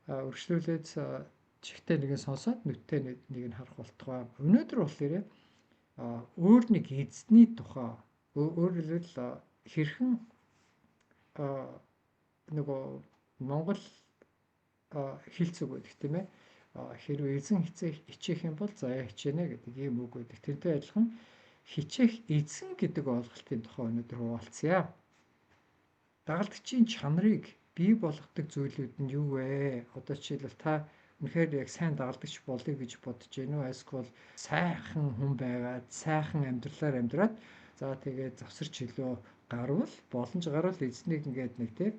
Үргэлжлүүлээд чихтэй нэгэн сонсоод нүдтэй нэг нь харах болтугай. Өнөөдөр болохоор өөр нэг эзний тухай, өөрөөр хэлбэл хэрхэн нөгөө Монгол хэлц үг байдаг, тийм ээ. Хэрвээ эзэн хичээх юм бол заяа хичээнэ гэдэг ийм үг байдаг. Тэрнтэй адилхан хичээх эзэн гэдэг ойлголтын тухай өнөөдөр хуваалцъя. Дагалдагчийн чанарыг бий болгодог зүйлүүд нь юу вэ? Одоо жишээлбэл, та үнэхээр яг сайн дагалдагч болъё гэж бодож байна уу? Эсвэл сайхан хүн байгаад, сайхан амьдралаар амьдраад, за тэгээд завсарч хэлөө гарвал, боломж гарвал эзнийг ингээд нэг тийм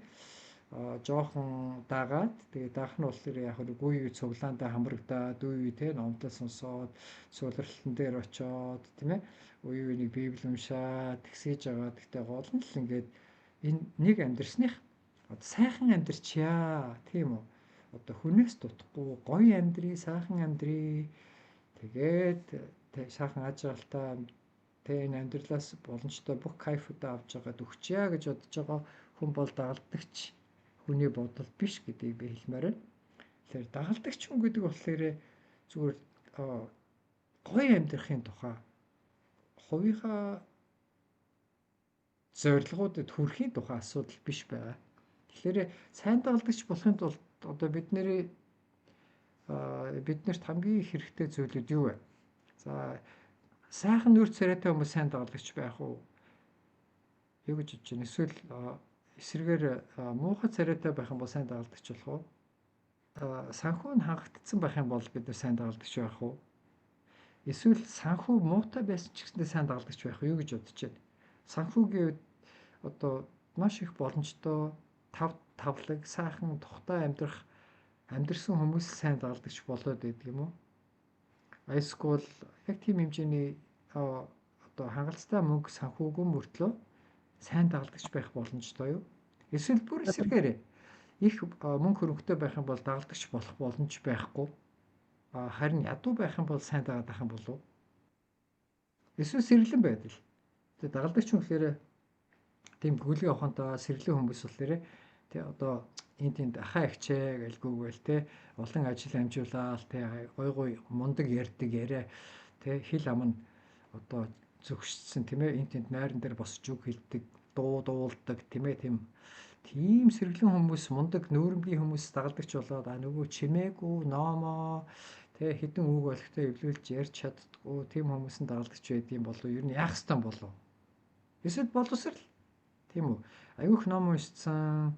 жоохон дагаад, тэгээ даах нь болохоор яг нэг үе үе цуглаандаа хамрагдаад, үе үе те номдол сонсоод, суулралтан дээр очоод, тийм ээ, үе үе нэг библи уншаад тэгсэж байгаа. Гэхдээ гол нь л ингээд энэ нэг амьдрсных одоо сайхан амьдрчаа, тийм үү, одоо хүнээс дутахгүй гоё амьдрий, сайхан амьдрий, тэгээд сайхан аж аргалтай тэ энэ амьдралаас боломжтой бүх кайфуудаа авч байгаад өгчээ гэж бодож байгаа хүн бол дагалдагч хүний бодол биш гэдгийг би хэлмээр байна. Тэгэхээр дагалдагч хүн гэдэг болохоор зүгээр гоё амьдрахын тухай, хувийнхаа зорилгоудад хүрэхийн тухай асуудал биш байгаа. Тэгэхээр сайн дагалдагч болохын тулд одоо биднэрт хамгийн хэрэгтэй зүйлүүд юу вэ? За, сайхан нүүр царайтай хүмүүс сайн дагалдагч байх уу? Юу гэж бодож байна? Эсвэл эсрэгээр муухай царайтай байх юм бол сайн дагалдагч болох уу? Санхүү нь хангагдсан байх юм бол бид нар сайн дагалдагч байх уу? Эсвэл санхүү муутай байсан ч гэсэндээ сайн дагалдагч байх уу? Юу гэж бодож байна? Санхүүгийн одоо маш их боломжтой, тав тавлаг, сайхан тухтай амьдрах амьдрсан хүмүүс сайн дагалдагч болоод байдаг юм уу? Эсвэл яг тийм хэмжээний одоо хангалттай мөнгө санхүүгүй мөртлөө сайн дагалдагч байх боломжтой юу? Эсвэл бүр эсрэгээрээ их мөнгө хөрөнгөтэй байх юм бол дагалдагч болох боломж байхгүй. Харин ядуу байх юм бол сайн дагаад байх юм болов уу? Эсвэл сэргэлэн байдал. Тэгээ дагалдагч хүн гэхээр тийм гүйлгээ ухаантай сэргэлэн хүмүүс болохоор тий одоо энд тэнд ахаа ихчээ гэлгүйгээл тий олон ажил амжуулаад, тий гой гой мундаг ярьдаг яриа, тий хэл ам нь одоо зөгшсөн, тийм ээ, энд тэнд найран дээр босч үг хэлдэг, дуу дуулдаг, тийм ээ, тийм сэргэлэн хүмүүс, мундаг нүүрэмгийн хүмүүс дагалдагч болоод, а нөгөө чимээгүй номоо тэ хэдэн үг олигтой эвлүүлж ярьж чаддаггүй тийм хүмүүс нь дагалдагч байдгийн болов, ер нь яах ёстой болов? Эсвэл боловсрал, тийм үү, аюух ном уншсан,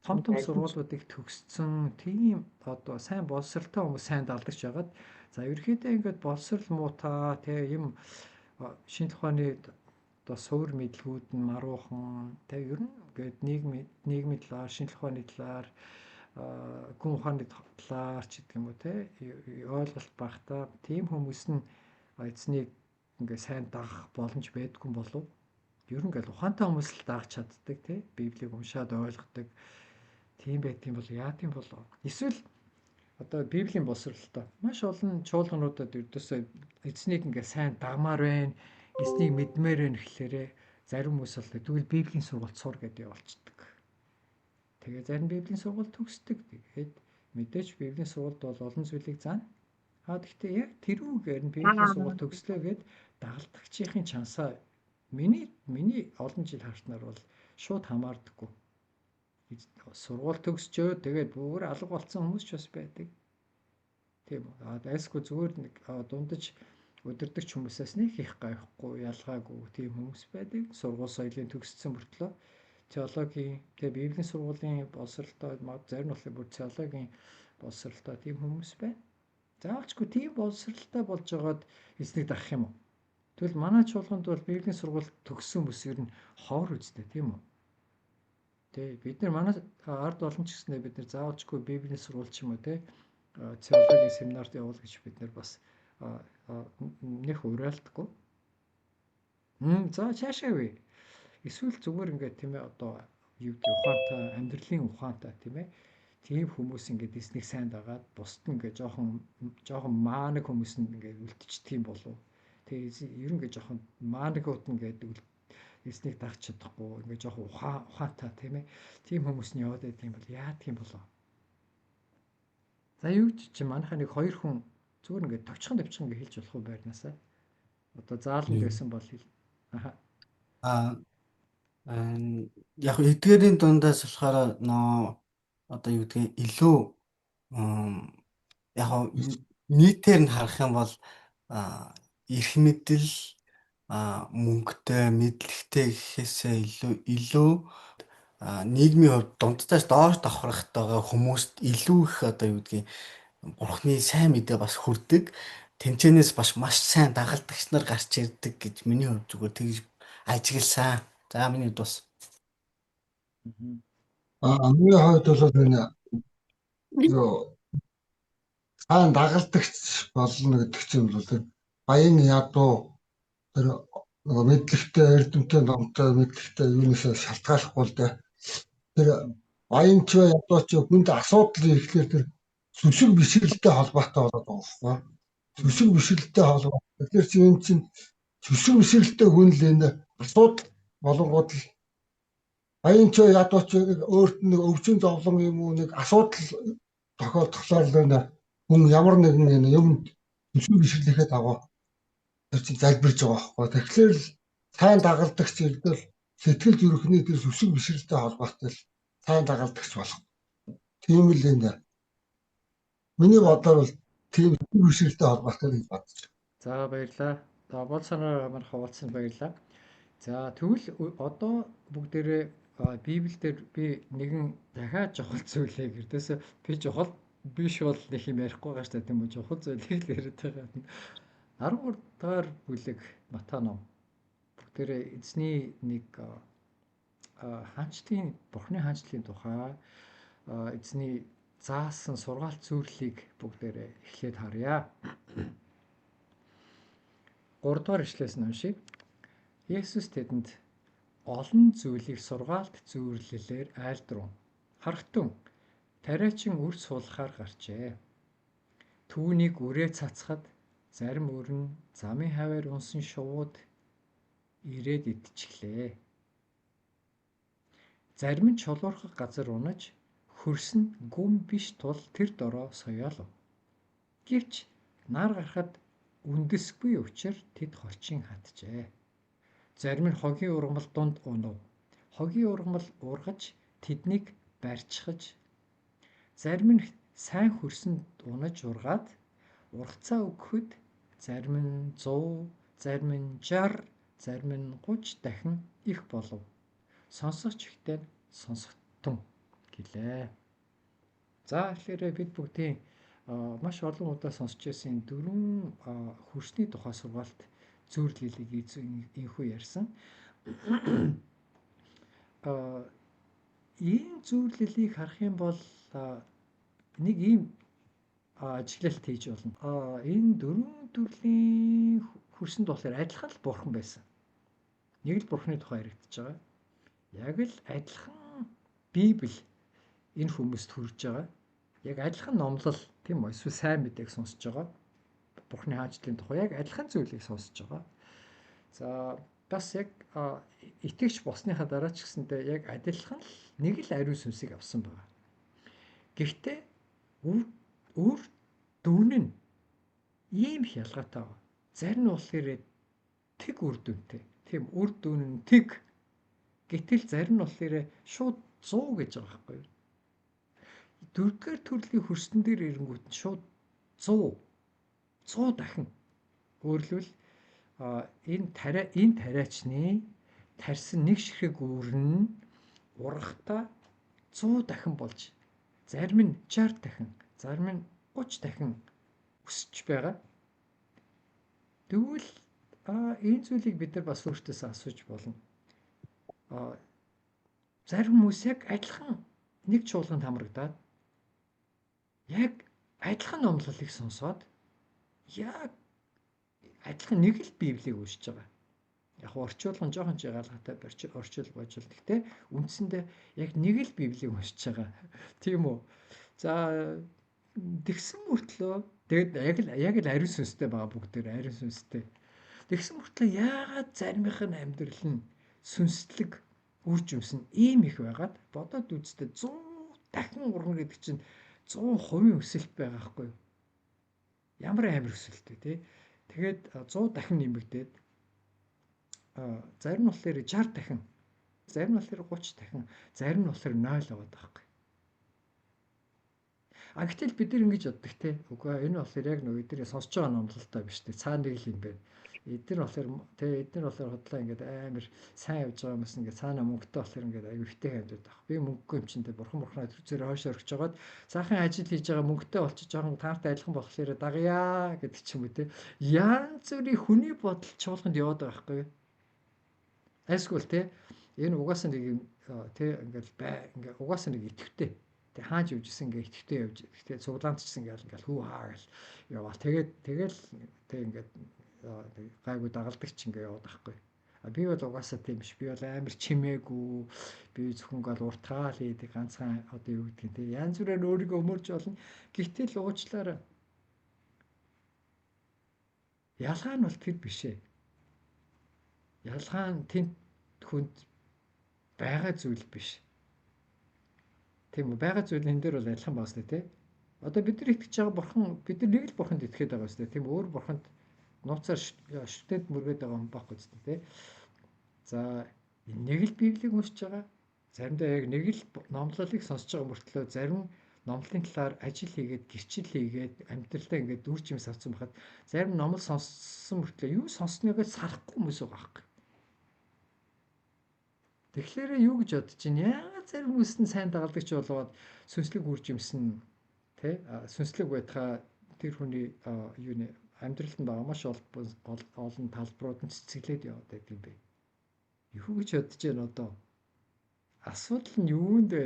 том том сургуулиудыг төгссөн тийм одоо сайн боловсралтай хүмүүс сайн дагалдагч байгаад, за ерөнхийдөө ингээд боловсрал муутай тэ юм шинжлэх ухааны одоо суур мэдлгүүд нь маруухан тэ ер нь ингээд нийгмийн талаар, шинжлэх ухааны талаар, гүн ухааны талаар ч гэдэг юм уу те ойлголт багтаа тийм хүмүүс нь эзнийг ингээ сайн дагах боломж байдгүй болов? Ер нь ингээл ухаантай хүмүүс л дагаж чаддаг, те, Библийг уншаад ойлгодог тийм байдгийн бол яа тийм болов? Эсвэл одоо Библийн боловсролтой маш олон чуулгануудад ердөөсөө эзнийг ингээ сайн дагмаар байна, эзнийг мэдмээр байна гэхлээрээ зарим хүмүүс бол тэгвэл Библийн сургалт сур гэдэг явуулчихдаг. Тэгээ зарим Библийн сургалт төгсдөг. Тэгээд мэдээж Библийн сургалт бол олон зүйлийг заана. А тэгвэл яг тэрүүгээр нь Библийн сургалт төгслөө гэд дагалдагчийн чансаа миний олон жил харснаар бол шууд хамаардаггүй. Сургууль төгсчөө тэгээд бүр алга болцсон хүмүүс ч бас байдаг. Тийм үү. А дайсгүй зүгээр нэг дундаж удирдагч хүмүүсээс нэг их гайхгүй, ялгаагүй тийм хүмүүс байдаг. Сургууль соёлын төгссөн мөртлөө теологийн, тэгээ библийн сургуулийн боловсролтой, зарим нь болохоор бүр теологийн боловсролтой тийм хүмүүс байна. Заавалчгүй тийм боловсролтой болж байгаад эзнийг дагах юм уу? Тэгвэл манай чуулганд бол библийн сургууль төгссөн хүмүүс ер нь ховор үстэй, тийм үү? Тэ бид нар манай ард олон ч гэснээр бид нар заавалчгүй библийн сургууль ч юм уу те теологийн семинарт явуул гэж бид нар бас нэх уриалдаггүй. За цаашаа вэ? Эсвэл зүгээр ингээд, тийм ээ, одоо юу гэдэг, ухаантай, амьдралын ухаантай, тийм ээ, тийм хүмүүс ингээд эзнийг сайн дагаад бусд нь ингээд жоохон жоохон маанаг хүмүүс нь ингээд үлдчихдэг юм болов. Тэгээ ер нь ингээд жоохон маанагууд нь ингээд эзнийг дагч чадахгүй, ингээд жоохон ухаантай, тийм ээ, тийм хүмүүс нь яваад байдаг юм бол яадаг юм болов? За юу гэж чи манайхаа нэг хоёр хүн зүгээр ингээд товчхон товчхон ингэ хэлж болох уу байрнаасаа. Одоо зааланд байсан бол хэл. Аха. Аа яг эдгээрийн дундаас болохоор нөө одоо юу гэдгийг илүү яг нийтээр нь харах юм бол эрх мэдэл мөнгөтэй мэдлэгтэй гэхээсээ илүү нийгмийн хувьд дундаас доош давхрахтайгаа хүмүүст илүү их одоо юу гэдгийг бурхны сайн мэдээ бас хүрдэг. Тэнцэнээс бас маш сайн дагалдагч нар гарч ирдэг гэж миний хувьд зүгээр тэгж ажигласан. За миний хувьд бас. Миний хувьд бол энэ юу сайн дагалдагч болно гэдэг чинь бол тэр баян ядуу тэр нөгөө мэдлэгтэй, эрдэмтэн номтой мэдлэгтэй юунаас шалтгааллахгүй л дээ. Тэр баян ч бай ядуу ч хүнд асуудал ирэхлээр тэр сүсэг бишрэлтэй холбоотой болоод байгаа байхгүй. Сүсэг бишрэлтэй холбоотой. Тэгэхээр чи энэ чинь сүсэг бишрэлтэй хүн л энэ асуудал болонгууд л баян ч бай ядуу ч өөрт нь нэг өвчин зовлон юм уу нэг асуудал тохиолдохлоор л энэ хүн ямар нэгэн энэ юмд сүсэг бишрлийнхээ дагуу тэр чинь залбирж байгаа байхгүй. Тэгэхээр л сайн дагалдагч ирдэл сэтгэл зүрхний тэр сүсэг бишрэлтэй холбоотой л сайн дагалдагч болох. Тийм л энэ. Миний бодлоор бол тийм бишрэлтэй холбоотой гэж бодож байна. За баярлалаа. За бол санаа маань хаваалцсан баярлалаа. За тэгвэл одоо бүгдээрээ Библиэлд би нэгэн дахиад чухал зүйлийг ердөөсөө би чухал биш бол нэг юм ярихгүй байгаа шүү дээ, тийм үү, чухал зүйлийг л яриад байгаа. 13 дугаар бүлэг Матай ном. Бүгдээрээ эзний нэг хаанчлалын Бурхны хаанчлалын тухай эзний заасан сургаалт зүйлийг бүгдээрээ эхлээд харъя. 3 дугаар ишлээс нь уншъя. Есүс тэдэнд олон зүйлийг сургаалт зүйрлэлээр айлдрав. Харахтун тариачин үр суулгахаар гарчээ. Түүнийг үрээ цацхад зарим үр нь замын хаваар унсан шувууд ирээд идчихлээ. Зарим нь чулуурхаг газар унаж хөрс нь гүн биш тул тэр дороо соёолов. Гэвч нар гарахад үндэсгүй учир тэд хорчин хатжээ. Зарим нь хогийн ургамал дунд унав. Хогийн ургамал ургаж тэднийг барьчихаж, зарим нь сайн хөрсөнд унаж ургаад ургацаа өгөхөд зарим нь 100, зарим нь 60, зарим нь 30 дахин их болов. Сонсогч ихтэй сонсогдтун гэлээ. За тэгэхээр бид бүгдийн маш олон удаа сонсч байсан дөрвөн хөрсний тухай сургаалт зүйрлэлийг энхүү ярьсан. Энэ зүйрлэлийг харах юм бол нэг ийм ажиглалт хийж болно. Энэ дөрвөн төрлийн хөрсөнд болохоор адилхан л бурхан байсан. Нэг л бурханы тухай яригдчихэж байгаа. Яг л адилхан Библи энэ хүмүүст хүрж байгаа. Яг адилхан номлол тийм үү? Эсвэл сайн мэдээг сонсож байгаа. Бурханы хаанчлалын тухай яг адилхан зүйлийг сонсож байгаа. За бас яг итгэгч болсныхаа дараа ч гэсэндээ яг адилхан л нэг л ариун сүнсийг авсан байгаа. Гэхдээ үр дүн нь ийм их ялгаатай байгаа. Зарим нь болохоор тэг үр дүнтэй. Тийм үр дүн нь тэг. Гэтэл зарим нь болохоор шууд 100 гэж байгаа байхгүй юу? Дөрөвдүгээр төрлийн хөрсөн дээр ирэнгүүт нь шууд 100 100 дахин. Өөрөлдвөл энэ тариачны тарьсан нэг ширхэг үр нь ургахтаа 100 дахин болж, зарим нь 60 дахин, зарим нь 30 дахин өсөж байгаа. Тэгвэл энэ зүйлийг бид нар бас өөртөөсөө асууж болно. Зарим хүмүүс яг адилхан нэг чуулганд хамрагдаад яг адилхан номлолыг сонсоод яг адилхан нэг л Библийг уншиж байгаа. Яг орчуулган жоохон ч ялгаатай орчуул божил. Гэхдээ үндсэндээ яг нэг л Библийг уншиж байгаа. Тийм үү? За тэгсэн мөртлөө тэгээд яг л ариун сүнстэй байгаа, бүгдээр ариун сүнстэй. Тэгсэн мөртлөө яагаад заримынх нь амьдрал нь сүнслэг үр жимс нь ийм их байгаад бодоод үзтээ 100 дахин ургана гэдэг чинь 100% өсөлт байгаа хгүй юу? Ямар амар өсөлт вэ те? Тэгээд 100 дахин нэмэгдээд зарим нь болохоор 60 дахин, зарим нь болохоор 30 дахин, зарим нь болохоор 0 яваад байгаа хгүй. А гэтэл бид нар ингэж боддог те. Үгүй энэ болохоор яг нөгөө эдгээр сонсож байгаа номлолтой биш те. Цаана нэг л юм байна. Эдгээр болохоор те эдгээр болохоор худлаа ингээд амар сайн явж байгаа юмс ингээд цаана мөнгөтэй болохоор ингээд аюу ихтэй амьдад байх. Би мөнгөгүй юм чинь те бурхан бурхнаа тэр зэрэг хойш орхиж жагаад сайхан ажил хийж байгаа мөнгөтэй болчих жоохон таартай адилхан болохоор дагая гэдэг ч юм уу те. Янз бүрийн хүний бодол чуулганд яваад байгаа байхгүй юу? Айсгүй те энэ угаасаа нэг юм те ингээд бай ингээд угаасаа нэг итгэвтэй. Тэг хааж явж исэн ингээ итгэвтэй явж тэг цуглаантчсан ингээл ингээл хүү хаа гэл яваал. Тэгээд тэгэл тэг ингээд гайгүй дагалдаг ч ингээ яваад байхгүй. А би бол угаасаа тийм биш. Би бол амар чимээгүй. Би зөвхөн гал уртгаал хийдэг ганцхан одоо юу гэдгийг тэг янз бүрээр өөрийгөө өмөрж болно. Гэтэл уучлаарай. Ялгаа нь бол тэр биш ээ. Ялгаа нь тэнд хүнд байгаа зүйл биш. Тийм үү? Байгаа зүйл энэ дээр бол адилхан байгаа сте тий. Одоо бид нар итгэж байгаа бурхан бид нар нэг л бурханд итгээд байгаа сте тийм өөр бурханд нууцаар шүтэнд мөргöd байгаа юм байхгүй сте тий. За нэг л Библийг уншиж байгаа. Заримдаа яг нэг л номлолыг сонсож байгаа мөртлөө зарим номлолын талаар ажил хийгээд гэрчил хийгээд амьдралдаа ингээд үр жимс авсан байхад зарим номлол сонссон мөртлөө юу сонссныгоо сарахгүй хүмүүс байгаа байхгүй. Тэгэхээр юу гэж бодож чинь яагаад зарим хүмүүс нь сайн дагалдагч болоод сүнслэг үр жимсэн тэ сүнслэг байтгаа тэр хүний юуны амьдралд нь байгаа маш олон талбарууд нь цэцгэлээд яваад байдаг юм бэ. Юу гэж бодож байна одоо? Асуудал нь юунд вэ?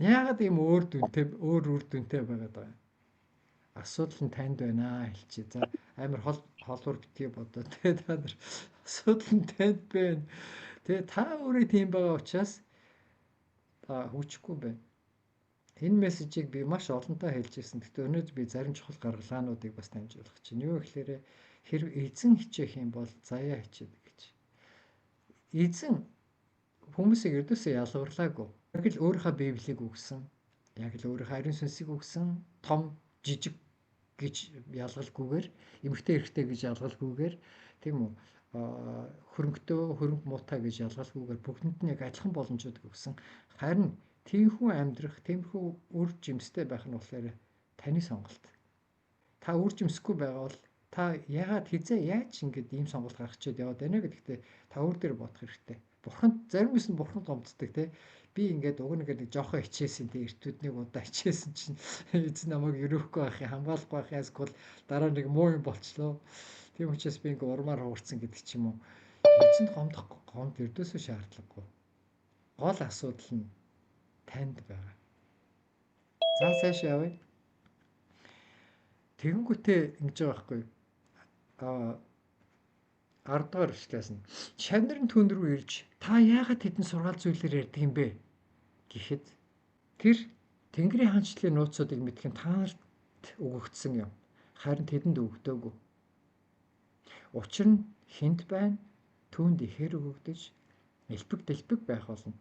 Яагаад ийм өөр дүнтэй өөр үр дүнтэй байгаад байгаа юм? Асуудал нь танд байна хэлчихье. За амар хол холуур битгий бодоо тэ та нар асуудал нь танд байна. Тэгээ та өөрөө тийм байгаа учраас та хөгжихгүй байна. Энэ мессежийг би маш олонтаа хэлж ирсэн. Гэхдээ өнөөдөр би зарим чухал гаргалгаануудыг бас дамжуулах чинь. Юу гэхээр хэрв эзэн хичээх юм бол заяа хичээдэг гэж. Эзэн хүмүүсийг ердөөсөө ялгаварлаагүй. Яг л өөрийнхөө Библийг өгсөн. Яг л өөрийнхөө ариун сүнсийг өгсөн. Том жижиг гэж ялгалгүйгээр, эмэгтэй эрэгтэй гэж ялгалгүйгээр тийм үү? Хөрөнгөтөө хөрөнгө муутай гэж ялгалгүйгээр бүгдэнд нь яг адилхан боломжууд өгсөн. Харин тиймэрхүү амьдрах, тиймэрхүү үр жимстэй байх нь болохоор таны сонголт. Та үр жимсгүй байгаа бол та яагаад хизээ яаж ингэж ийм сонголт гаргах чад яваад байна гэдэгтээ та өөр дээр бодох хэрэгтэй. Бурханд зарим хүмүүс нь бурханд гомддог те. Би ингээд уг нэг нэг жоохон хичээсэн те эртүүд нэг удаа хичээсэн чинь эзэн намайг өрөөхгүй байх юм, хамгаалахгүй байх юм эсвэл дараа нэг муу юм болчлоо. Тийм учраас би ингээ урмаар хуурцсан гэдэг ч юм уу. Эзэнд гомдох гомд ердөөсөө шаардлагагүй. Гол асуудал нь танд байгаа. За цааш явъя. Тэгэнгүүтээ ингэж байгаа байхгүй юу? Аа 10 дугаар эшлээс нь шавнар нь түн рүү ирж та яагаад тэдэн сургаал зүйлээр ярьдаг юм бэ гэхэд тэр Тэнгэрийн хаанчлалын нууцуудыг мэдэх нь та нарт өгөгдсөн юм. Харин тэдэнд өгдөөгүй. Учир нь хүнд байна түүнд ихээр өгөгдөж элбэг дэлбэг байх болно.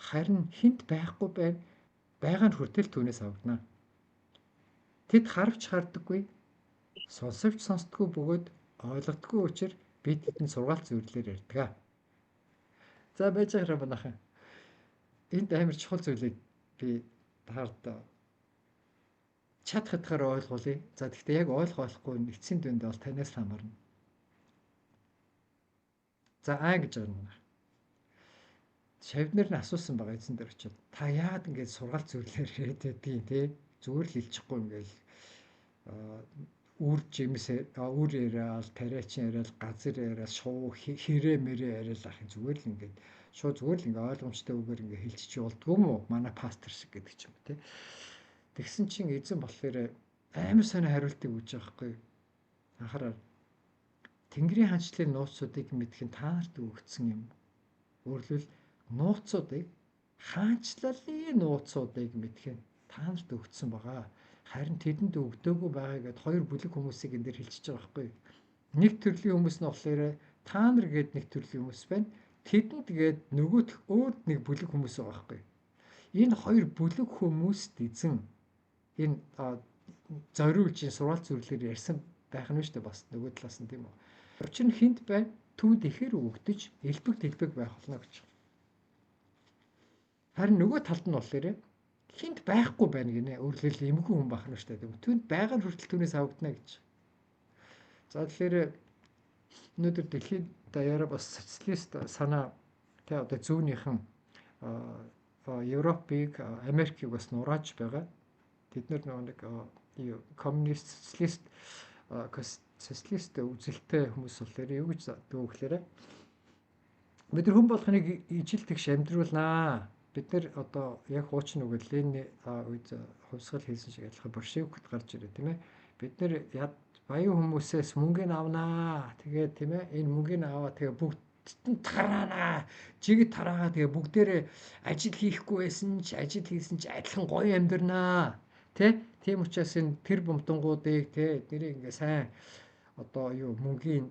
Харин хүнд байхгүй байна байгаа нь хүртэл түүнээс авдана. Тэд харавч хардаггүй, сонсовч сонсдгүй бөгөөд ойлгодгүй учир би тэдэнд сургаал зөвлөлөөр ярьдаг. За байж байгаа манайхан. Энд амар чухал зүйлийг би таард чадах хэтгээр ойлгуулъя. За гэхдээ яг ойлгох ойлгохгүй нь эцсийн дүнд бол танаас хамаарна. За аа гэж байгаа юм. Шавнар нь асуусан байгаа эзэн дээр очиод та яагаад ингэж сургаал зөвлөөр яриад байдгийг те зүгээр л илчихгүй ингээл үр жимс үр яриад тариачин яриад газар яриад шуу хэрээ мэрээ яриад ах юм зүгээр л ингээд шууд зүгээр л ингээ ойлгомжтой үгээр ингээ хэлчих болдгоо юм уу манай пастор шиг гэдэг ч юм те. Тэгсэн чинь эзэн болохоор амар сонио хариултыг өгч байгаа байхгүй. Анхаарал Тэнгэрийн хаанчлалын нууцуудыг мэдэх нь та нарт өгөгдсөн юм. Өөрөлдвөл нууцуудыг хаанчлалын нууцуудыг мэдэх нь та нарт өгөгдсөн байгаа. Харин тэдэнд өгдөөгүй байгаа гэд хоёр бүлэг хүмүүсийг энэ дэр хэлчихэж байгаа байхгүй. Нэг төрлийн хүмүүс нь болохоор та нар гээд нэг төрлийн хүмүүс байна. Тэдэнд гээд нөгөөх өөр нэг бүлэг хүмүүс байгаа байхгүй. Энэ хоёр бүлэг хүмүүст эзэн Энэ зориулж энэ сургаалт зөвлөлөөр ярьсан байх нь шүү дээ бас нөгөө талаас нь, тийм үү. Учир нь хүнд байна, түүнд ихээр өгөгдөж элбэг дэлбэг байх болно гэж. Харин нөгөө талд нь болохоор хүнд байхгүй байна гинэ. Өөрөлдөл эмгэн хүн байх нь шүү дээ. Түүнд байгаа нь хүртэл түүнээс авагдана гэж. За, тэгэхээр өнөөдөр дэлхийд даяараа бас социалист санаа, тэ, одоо зүүнийхэн Европыг, Америкийг бас нурааж байгаа. Тэд нар нөгөө нэг юу коммунист, социалист үзэлтэй хүмүүс болохоор юу гэж дүүхлээрэ бид нар хүн болгоныг ижил тэгш амьдруулнаа. Бид нар одоо яг хуучин үг Ленин үед хувьсгал хийсэн шиг адилхан большевикт гарч ирээ, тийм ээ. Бид нар баян хүмүүсээс мөнгө авнаа. Тэгээд, тийм ээ, энэ мөнгөний аваа тэгээ бүгдд нь тараанаа. Жигэд тараагаа, тэгээ бүгдээрээ ажил хийхгүй байсан ч, ажил хийсэн ч адилхан гоё амьдрнаа. Тэ? Тийм учраас энэ тэр бумтангуудыг, тэ, эднэрийг ингээ сайн одоо юу мөнгийн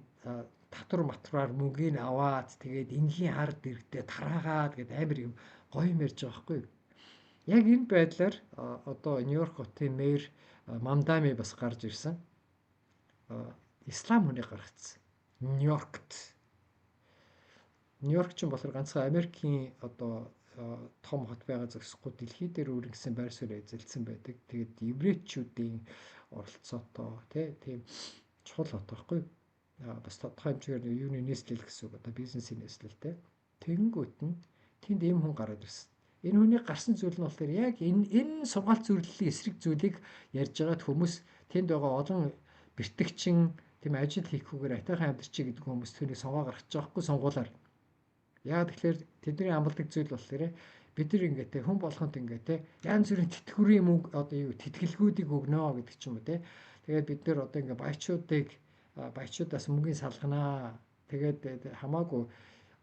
татвар матвраар мөнгийг аваад, тэгээд энгийн ард иргэдээ тараагаад гээд амар юм гоё юм ярьж байгаа байхгүй юу? Яг энэ байдлаар одоо Нью-Йорк хотын мэр Мамдами бас гарч ирсэн. Ислам хүнийг гаргацсан. Нью-Йоркт. Нью-Йорк ч болохоор ганцхан Америкийн одоо том хот байгаа зогсохгүй, дэлхий дээр өргөсөн байр суурь эзэлсэн байдаг. Тэгээд еврейчүүдийн оролцоотой тийм чухал хот байхгүй юу? Бас тодорхой хэмжээгээр юуны нийслэл гэсэн үг, одоо бизнесийн нийслэл, тий. Тэгэнгүүт нь тэнд ийм хүн гараад ирсэн. Энэ хүний гарсан зүйл нь болохоор яг энэ сургаалт зөвлөлийн эсрэг зүйлийг ярьж байгаад хүмүүс, тэнд байгаа олон бэртэгчин, тийм, ажил хийхгүйгээр атайхан амьдарчий гэдэг хүмүүс түүнийг сонгоо гаргаж байгаа хгүй сонгуулаар. Яг тэгэхээр тэдний амладаг зүйл болохоор бид нар ингээд те хүн болгонт ингээд те янз бүрийн тэтгэврийн мөнгө, одоо юу, тэтгэлгүүдийг өгнө гэдэг ч юм уу, те. Тэгээд бид нар одоо ингээд баячуудаас мөнгөний салганаа. Тэгээд хамаагүй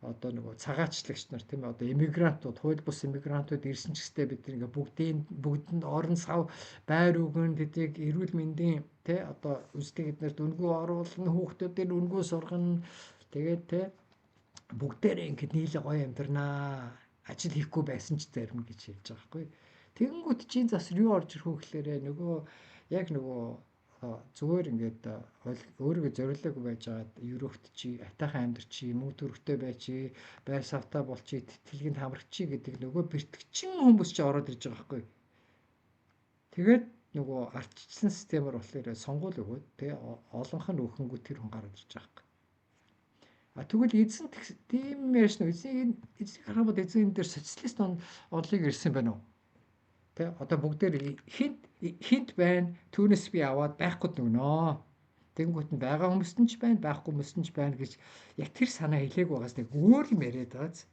одоо нөгөө цагаачлагч нар, тийм ээ, одоо иммигрантууд, хууль бус иммигрантууд ирсэн ч гэстэй бид ингээ бүгдэнд орон сав байр өгөн, тэдийг эрүүл мэндийн, тий, одоо үзлэг эднэрт үнэгүй оруулна, хүүхдүүдийг үнэгүй сургана, тэгээд, тий, бүгдээрээ ингээд нийлээ гоё амьдрнаа, ажил хийхгүй байсан ч зарим гэж хэлж байгаа байхгүй. Тэгэнгүүт чинь засар юу орж ирэх вэ гэхээр нөгөө яг нөгөө зүгээр ингээд өөрийгөө зориулаагүй байж байгаад ерөөхт чи атайхан амьдрчи, мөнгө төгрөгтэй байчи, байр савтаа болчи, тэтгэлгэнд хамрагчи гэдэг нөгөө бэртгчин хүмүүс чи ороод ирж байгаа байхгүй. Тэгээд нөгөө ардчилсан системээр болохоор сонгуул өгөөд, тэгээ олонх нь өхөнгөө тэр хүн гараад ирж байгаа байхгүй. А тэгвэл эзэн тийм ярьж нөө эзэн, эзнийг харах бол эзэн энэ дээр социалист онолыг ирсэн байна уу? Тэ, одоо бүгдээр хинт хинт байна, түүнээс би аваад байхгүй нөгнөө. Тэнгүүт нь байгаа хүмүүст нь ч байна, байхгүй хүмүүст нь ч байна гэж яг тэр санаа хэлээг байгаас нэг өөр юм яриад байгааз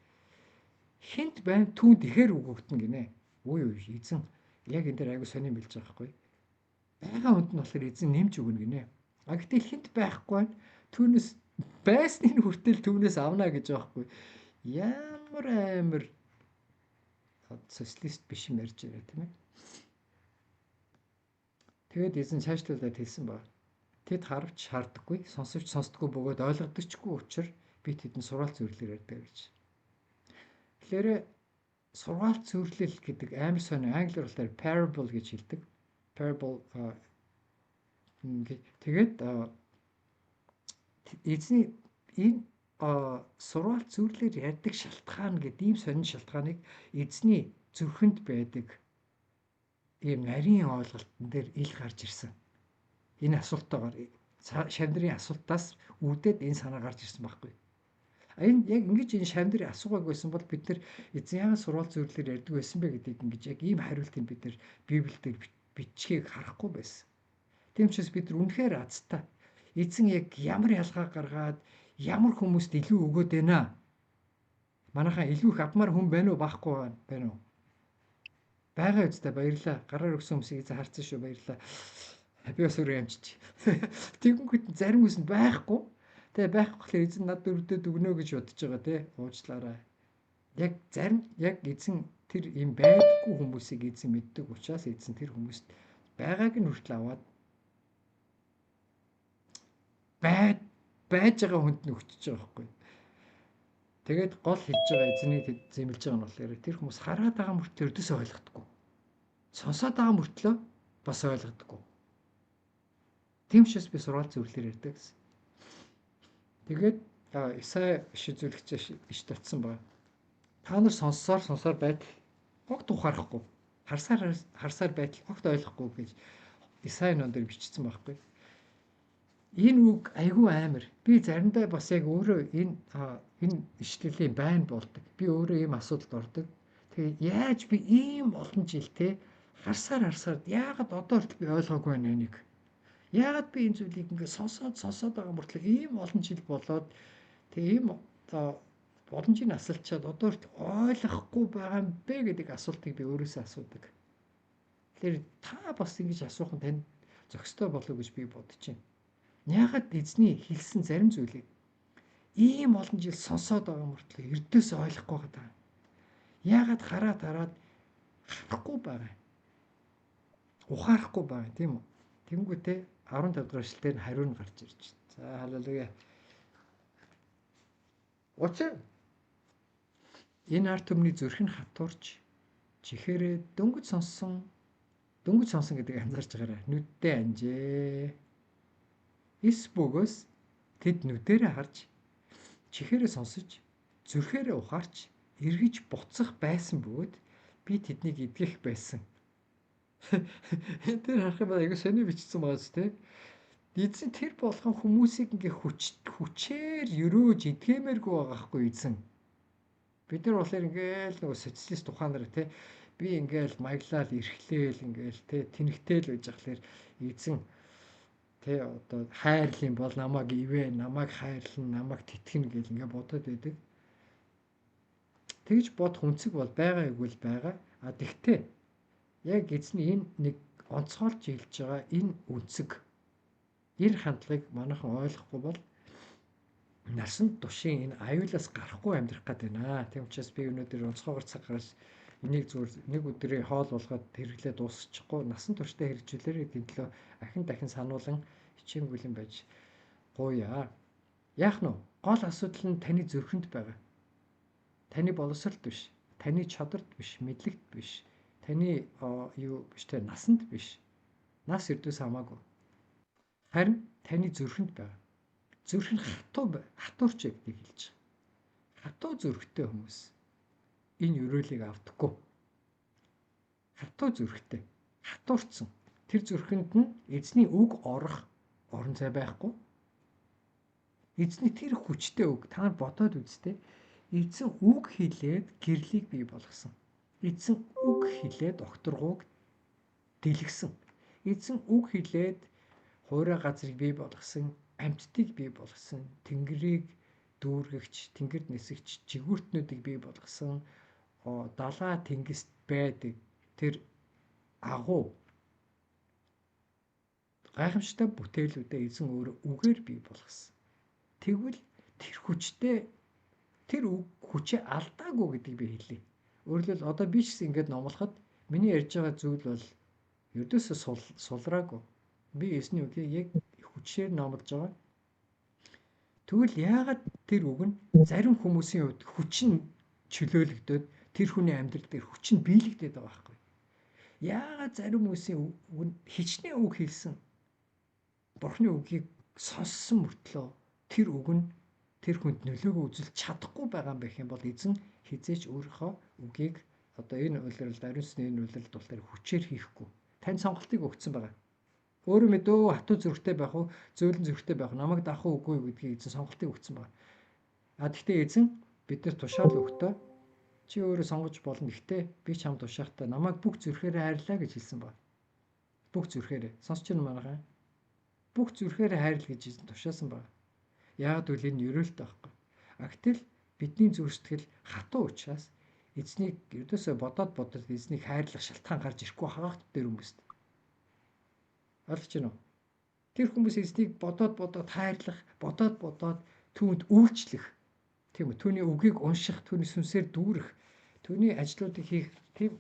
хинт байна, түүнд ихээр өгөгдөн гинэ. Үгүй юу, эзэн яг энэ дээр айгу сонин билж байгаа байхгүй. Байгаа хүнд нь болохоор эзэн нэмж өгнө гинэ. А гэтэл хинт байхгүй байна, түүнээс байсны хүртэл түүнээс авна гэж байгаа байхгүй. Ямар амар социалист биш юм ярьж байгаа, тийм ээ. Тэгээд эзэн цаашлуулад хэлсэн ба. Тэд харавч хардаггүй, сонсовч сонсдоггүй бөгөөд ойлгодогчгүй учраас би тэдэнд сургаалт зөвлөлөөр ярьдаг гэж. Тэгэхээр сургаалт зөвлөл гэдэг амар сонио, англиар болохоор parable гэж хэлдэг. Parable. Тэгээд эзний энэ сургаалт зөвлөлөөр ярьдаг шалтгаан гэдэг ийм сонин шалтгааныг эзний зүрхэнд байдаг ийм нарийн ойлголтон дээр ил гарч ирсэн. Энэ асуултаагаар, шавнырын асуултаас үүдээд энэ санаа гарч ирсэн байхгүй. Энэ яг ингэж энэ шавнырын асуугааг байсан бол бид нар эзэн яагаад сургаалт зөвлөлөөр ярьдаг байсан бэ гэдгийг ингэж яг ийм хариултыг бид нар Библиэлд бичгийг харахгүй байсан. Тийм учраас бид нар үнэхээр азтай. Эзэн яг ямар ялгаа гаргаад ямар хүмүүст илүү өгөөд байна? Манайхаа илүү их авмаар хүн байна уу, байхгүй байна уу? Байгаа үстэй, баярлаа. Гараар өгсөн хүмүүсийг эзэн харсан шүү, баярлаа. Би бас өөрөө амжиж. Тэгэнгүүт зарим хүмүүс нь байхгүй. Тэгээ байхгүй болохоор эзэн над өрдөд өгнө гэж бодож байгаа, тий. Уучлаарай. Яг зарим яг эзэн тэр юм байдаггүй хүмүүсийг эзэн мэддэг учраас эзэн тэр хүмүүст байгааг нь хүртэл аваад байж байгаа хүнд нь өгчөж байгаа байхгүй. Тэгээд гол хэлж байгаа, эзний зэмлэж байгаа нь болохоор тэр хүмүүс хараад байгаа мөртлөө өрдөөсөө ойлгохгүй. Сонсоод байгаа мөртлөө Бас ойлгодоггүй. Тийм учраас би сургаал зөвлөлөөр ярьдаг гэсэн. Тэгээд Исай шизүүлэгч иш татсан байна. Та нар сонссоор сонсоор байтал огт ухаарахгүй. Харсаар харсаар байтал огт ойлгохгүй гэж Исай ном дээр бичсэн байхгүй. Энэ үг айгүй амар. Би заримдаа бас яг өөрөө энэ ишлэлийн байна болдог. Би өөрөө ийм асуудалд ордог. Тэгээ яаж би ийм олон жил те харсаар харсаар яагаад одоо хүртэл би ойлгоогүй байна энийг. Яагаад би энэ зүйлийг ингээд сонсоод сонсоод байгаа мөртлөө ийм олон жил болоод тэгээ ийм боломжийг асалчаад одоо хүртэл ойлгохгүй байгаа юм бэ гэдэг асуултыг би өөрөөсөө асуудаг. Тэгэхээр та бас ингэж асуух нь танд зохистой болов гэж би бодож байна. Яагаад эзний хэлсэн зарим зүйлийг ийм олон жил сонсоод байгаа мөртлөө ердөөсөө ойлгохгүй байгаа. Яагаад хараад хараад харахгүй байгаа. Ухаарахгүй байгаа тийм үү? Тэнгүүтээ 15 дугаар эшлэлээр нь хариу нь гарч ирж байна. За халелуя. Учир энэ ард түмний зүрх нь хатуурч чихээрээ дөнгөж сонссон дөнгөж сонсон гэдгийг анзаарч байгаарай. Нүддээ анжээ. Эс бөгөөс тэд нүдэрээ харж чихээрээ сонсож зүрхээрээ ухаарч эргэж буцах байсан бөгөөд би тэднийг эдгэх байсан. Тэр харах юм бол айгүй сони бичсэн байгаа ч тийм. Эзэн тэр болгон хүмүүсийг ингээ хүчээр өрөөж эдгээмээргүй байгаа хгүй эзэн. Бид нар болохоор ингээл нөгөө социалист ухаанаар тий би ингээл маяглал эрхлээл ингээл тий тэнэгтэл байж ахлаар эзэн тий одоо хайрлын бол намайг ивэ, намайг хайрлан, намайг тэтгэнэ гэл ингээ бодоод байдаг. Тэгж бодох үнцэг бол байгаа үгүй л байгаа. А тэгтээ яг эзний энэ нэг онцгойлж хэлж байгаа энэ үнцэг энэ хандлагыг манайхан ойлгохгүй бол насан туршийн энэ аюулаас гарахгүй амьдрах гээд байна. Тийм учраас би өнөөдөр онцгойгоор цаг гаргаж энийг зүгээр нэг өдрийн хоол болгоод хэрэглээ дуусчихгүй насан туршдаа хэрэгжүүлээрэй гэдэг төлөө ахин дахин сануулan хичээнгүйлэн байж гуйя. Яах нь вэ? Гол асуудал нь таны зүрхэнд байгаа. Таны боловсролд биш, таны чадварт биш, мэдлэгт биш, таны юу биш те насанд биш. Нас ердөөс хамаагүй. Харин таны зүрхэнд байгаа. Зүрх нь хатуу хатуурч гэдгийг хэлж байгаа. Хатуу зүрхтэй хүмүүс энэ өрөөлийг авдаггүй. Хатуу зүрхтэй, хатуурцсан. Тэр зүрхэнд нь эзний үг орох орон зай байхгүй. Эзний тэр хүчтэй үг та нар бодоод үзтээ. Эзэн үг хэлээд гэрлийг бий болгосон. Эзэн үг хэлээд огторгууг дэлгсэн. Эзэн үг хэлээд хуурай газрыг бий болгосон, амьтдыг бий болгосон, тэнгэрийг дүүргэгч, тэнгэрд нисэгч жигүүртнүүдийг бий болгосон, далаа тэнгист байдаг тэр агуу гайхамшигтай бүтээлүүдээ эзэн өөрөө үгээр бий болгосон. Тэгвэл тэр хүчтэй тэр үг хүчээ алдаагүй гэдгийг би хэлье. Өөрөлдвөл одоо би ч гэсэн ингээд номлоход миний ярьж байгаа зүйл бол ердөөсөө сулраагүй. Би эзний үгийг яг хүчээр номлож байгаа. Тэгвэл яагаад тэр үг нь зарим хүмүүсийн хувьд хүч нь чөлөөлөгдөөд тэр хүний амьдрал дээр хүч нь биелэгдээд байгаа байхгүй. Яагаад зарим хүмүүсийн үг нь хичнээн үг хэлсэн Бурхны үгийг сонссон мөртлөө тэр үг нь тэр хүнд нөлөөгөө үзүүлж чадахгүй байгаа юм байх юм бол эзэн хизээч өөрийнхөө үгийг одоо энэ улиралд ариун сүнсний энэ улиралд болохоор хүчээр хийхгүй. Танд сонголтыг өгсөн байгаа. Өөрөө мэдөө хатуу зүрхтэй байх уу, зөөлөн зүрхтэй байх уу, намайг даах уу үгүй юу гэдгийг эзэн сонголтыг өгсөн байгаа. А тэгвэл эзэн биднэрт тушаал өгтөө чи өөрөө сонгож болно. Гэхдээ би чамд тушаахтаа намайг бүх зүрхээрээ хайрлаа гэж хэлсэн байна. Бүх зүрхээрээ. Сонсч байна манайхаа. Бүх зүрхээрээ хайрл гэж эзэн тушаасан байна. Яг гэвэл энэ ерөөлтэй байхгүй. А гэтэл бидний зүрх сэтгэл хатуу учраас эзнийг ердөөсөө бодоод бодоод эзнийг хайрлах шалтгаан гарч ирэхгүй хагаах дээр хүмүүст. Ойлгож байна уу? Тэр хүмүүс эзнийг бодоод бодоод хайрлах, бодоод бодоод түүнд үйлчлэх, тийм үү? Түүний үгийг унших, түүний сүнсээр дүүрэх, түүний ажлуудыг хийх тийм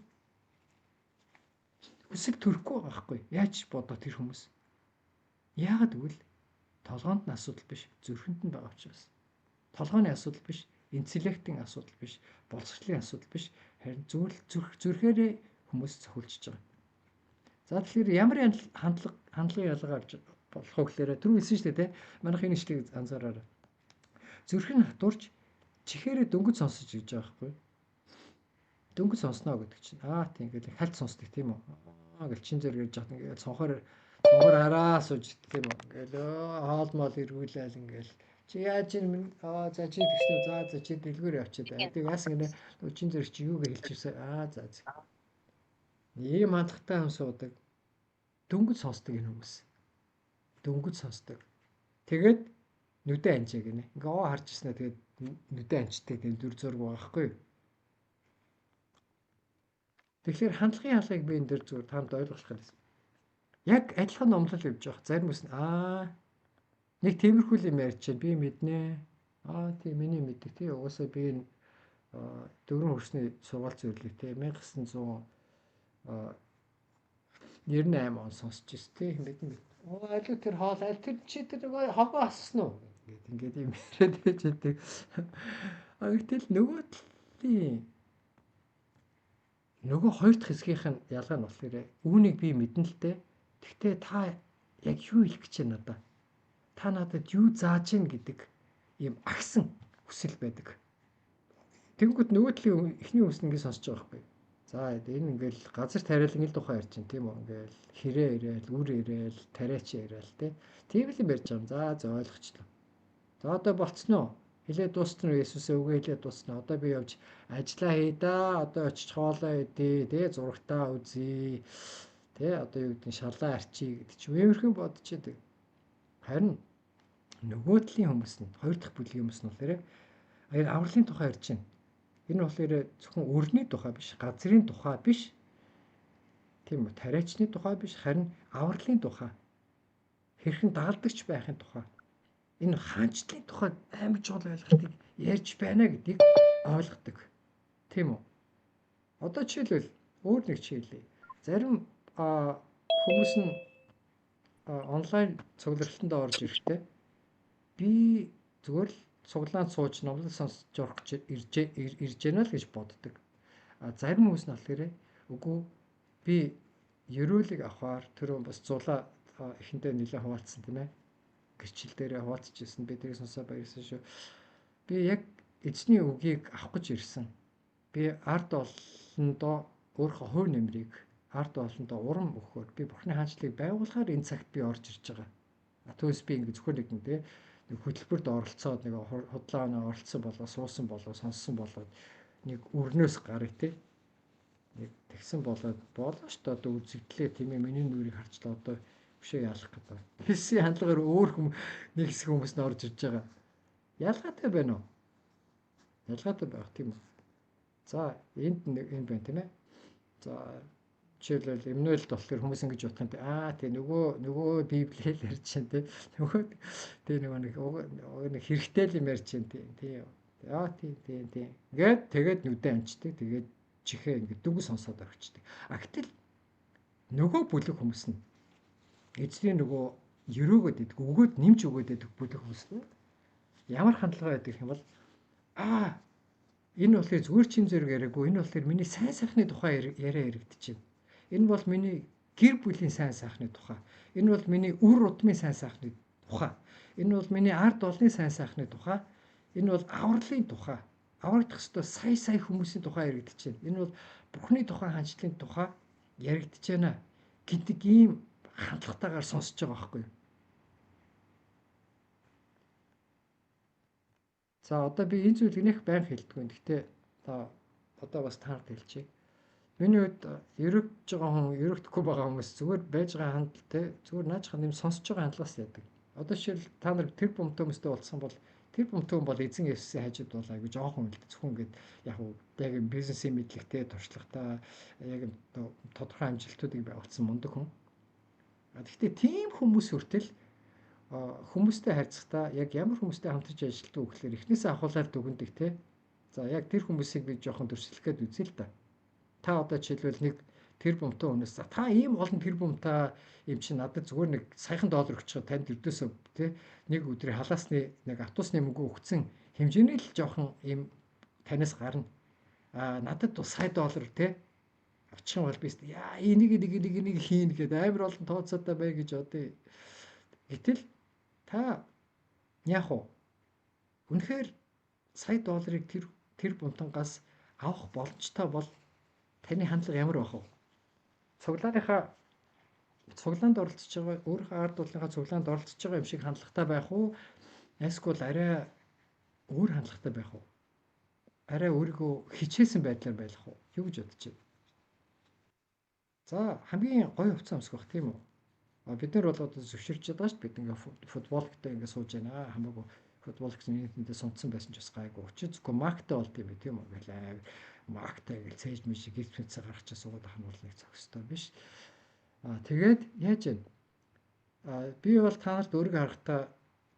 хүсэл төрөхгүй байгаа байхгүй. Яаж бодоо тэр хүмүүс? Яагаад гэвэл толгоонд нь асуудал биш, зүрхэнд нь байгаа учраас. Толгойн асуудал биш, интеллектийн асуудал биш, боловсролын асуудал биш, харин зүгээр л зүрхээрээ хүмүүс цохилжиж байгаа. За тэгэхээр ямар хандлагын ялгаа авч болох вэ гэхээр түрүү хэлсэн шүү дээ, тэ. Манайх энэ ишлэгийг анзаараарай. Зүрх нь хатуурч чихээрээ дөнгөж сонсож гэж байгаа байхгүй. Дөнгөж сонсноо гэдэг чинь тийм ингээл хальт сонсдог тийм үү? Ингээл чин зэрэг ярьж байхад ингээл цонхоор хараа сууж тийм үү? Ингээл хоол моол эргүүлээл ингээл чи яаж юм за чи тэгсэн за чи дэлгүүр явчихад. Тэг яасан гинэ чин зэрэг чи юу гэж хэлчихсэн. За за. Ийм хандлагатай хүн суудаг. Дөнгөж сонсдог энэ хүмүүс. Дөнгөж сонсдог. Тэгээд нүдэ анжаа гинэ. Ингээ харж ирсэн ээ тэгээд нүдэ анчдаг тийм дүр зураг байгаа байхгүй юу? Тэгэхээр хандлагын ялгааг би энэ дээр зүгээр таамд ойлгох гэсэн. Яг адилхан номлол явж байгаа. Зарим хүмүүс нь нэг тиймэрхүү юм ярьж чинь би мэднэ. Тийм миний мэддэг тий. Угаасаа би энэ дөрвөн хөрсний сургаал зөвлөлийг тий 1998 он сонсч ирсэн тий. Мэднэ. Аль тэр хоол аль тэр чи тэр нөгөө хогоо ассан уу? Ингээд юм яриад байж байдаг. Гэтэл нөгөө талын нөгөө хоёр дахь хэсгийнх нь ялгаа нь болохоор үүнийг би мэднэ л дээ. Гэхдээ та яг юу хэлэх гэж байна надаа? Та надад юу зааж гин гэдэг ийм агсан хүсэл байдаг. Тэнгүүд нөгөө талын эхний хүмүүс нь ингэ сонсож байгаа байхгүй. За энэ ингээл газар тариалан ил тухай ярьж байна тийм үү? Ингээл хэрээ ирээл, үр ирээл, тариач ирээл тий. Тийм л юм ярьж байгаа юм. За ойлгочлоо. За одоо болцсон уу? Хэлээ дууссан уу? Есүсээ үгээ хэлээ дууссан уу? Одоо би явж ажиллаа хий да. Одоо очиж хоолоо идэ, тий, зурагтаа үзье. Тий, одоо юу гэдэг нь шалаа арчий гэдэг чинь иймэрхэн бодож идэг. Харин нөгөө талын хүмүүс нь хоёр дахь бүлгийн хүмүүс нь болохоор энэ авралын тухай ярьж байна. Энэ болохоор зөвхөн өрний тухай биш, газрын тухай биш. Тийм үү? Тариачны тухай биш, харин авралын тухай. Хэрхэн дагалдагч байхын тухай. Энэ хаанчлалын тухай амар чухал ойлголтыг ярьж байна гэдгийг ойлгодог. Тийм үү? Одоо жишээлбэл өөр нэг жишээлээ. Зарим хүмүүс нь онлайн цугларалтанд орж ирэхдээ би зүгээр л цуглаанд сууж номлол сонсож орох гэж ирж байна л гэж боддог. Зарим хүмүүс нь болохоор үгүй би ерөөлийг авахар тэр бас зулаа эхэндээ нэлээд хуваалцсан тийм ээ. Гэрчил дээрээ хуваалцчихсан. Би тэрийг сонсоо баярлсан шүү. Би яг эзний үгийг авах гэж ирсэн. Би ард олондоо өөрийнхөө хувь нэмрийг ард олондоо урам өгөхөөр би Бурхны хаанчлалыг байгуулахаар энэ цагт би орж ирж байгаа. Түүнээс би ингэ зөвхөн нэг тийм нэг хөтөлбөрт оролцоод нэг худлаа нэг оролцсон болоо суусан болоо сонссон болоод нэг өрнөөс гарыг тий нэг тэгсэн болоод болоо шүү дээ одоо үзэгдлээ тийм ээ миний нүрийг харчлаа одоо өшөө ялах гэдэг. Хэлсэн хандлагаар өөр хүм нэг хэсэг хүмүүс нь орж ирж байгаа. Ялгаатай байна уу? Ялгаатай байх тийм үү? За энд нэг юм байна тийм ээ. За жишээлбэл Эмнуэлд болохоор хүмүүс ингэж бодох юм тий нөгөө Библиэл ярьж чинь тий нөгөө тий нөгөө нэг хэрэгтэй л юм ярьж чинь тий тий тий тий тий ингээд тэгээд нүдэ амждаг тэгээд чихээ ингээд дүгэн сонсоод орчдөг. А гэтэл нөгөө бүлэг хүмүүс нь эзний нөгөө өрөөгөөд идэг өгөөд нэмж өгөөд идэг бүлэг хүмүүс нь ямар хандлага байдаг юм бол энэ болохоор зүгээр чин зэрэг яриаггүй энэ болохоор миний сайн сайхны тухай яриа яригдчихэв. Энэ бол миний гэр бүлийн сайн сайхны тухай. Энэ бол миний үр удмын сайн сайхны тухай. Энэ бол миний ард олны сайн сайхны тухай. Энэ бол авралын тухай. Аврагдах ёстой сая сая хүмүүсийн тухай яригдчихэв. Энэ бол Бурхны тухай хаанчлалын тухай яригдчихэж байна гэдэг ийм хандлагатайгаар сонсож байгаа байхгүй юу? За одоо би энэ зүйлийг нэх байнга хэлдэггүй. Гэхдээ одоо бас таард хэлчихье. Миний хувьд өрөгдөж байгаа хүн, өрөгдөхгүй байгаа хүмүүс зүгээр байж байгаа хандлагатай зүгээр наажих юм сонсож байгаа хандлагаас яадаг. Одоо жишээл та нар тэр бумтай хүмүүстэй уулзсан бол тэр бумтай хүн бол эзэн Есүсийн хажууд бол айгүй жоохон юм л дээ. Зөвхөн ингээд яг яг бизнесийн мэдлэгтэй, туршлагатай, яг тодорхой амжилтуудыг байгуулсан мундаг хүн. Гэхдээ тийм хүмүүс хүртэл хүмүүстэй харьцахдаа яг ямар хүмүүстэй хамтарч ажилладаг вэ гэхээр эхнээсээ ахуулаад дүгнэдэг те. За яг тэр хүмүүсийг би жоохон дүрслэх гээд үзье л та. Та одоо жишээлбэл нэг тэр бумтай хүнээс та ийм олон тэр бумтай юм чинь надад зүгээр нэг саяхан доллар өгч байгаа танд өрдөөсөө те нэг өдрийн халаасны нэг автобусны мөнгө өгсөн хэмжээний л жоохон ийм танаас гарна. А надад сая доллар те Очих юм бол би яа энийг нэг нэг нэг хийн гэдэг амар олон тооцоотой бай гэж бодъё. Гэтэл та яг уу үнэхээр сая долларыг тэр бунтангаас авах боломжтой бол таны хандлага ямар байх вэ? Цуглааныхаа цуглаанд оролцож байгаа, өөрийнхөө ард дуулынхаа цуглаанд оролцож байгаа юм шиг хандлагатай байх уу? Эсвэл арай өөр хандлагатай байх уу? Арай өөрийгөө хичээсэн байдлаар байх уу? Юу гэж бодож байна? За, хамгийн гоё хувцас өмсөх байх, тийм үү? Бид нар бол одоо зөвшөөрч байгаа шүү дээ. Бид ингээ футболктой ингээ сууж байна. Хамаагүй футбол гэсэн нийтдээ сунцсан байсан ч бас гайгүй. Учир зөвхөн мактай болд юм бэ, тийм үү? Ингээл амар мактай ингээл цээж мэж гэрч мэдсэ гаргачаа суугаад ах нь бол нэг зохистой биш. Тэгээд яаж вэ? Би бол та нарт өөрийгөө харахтаа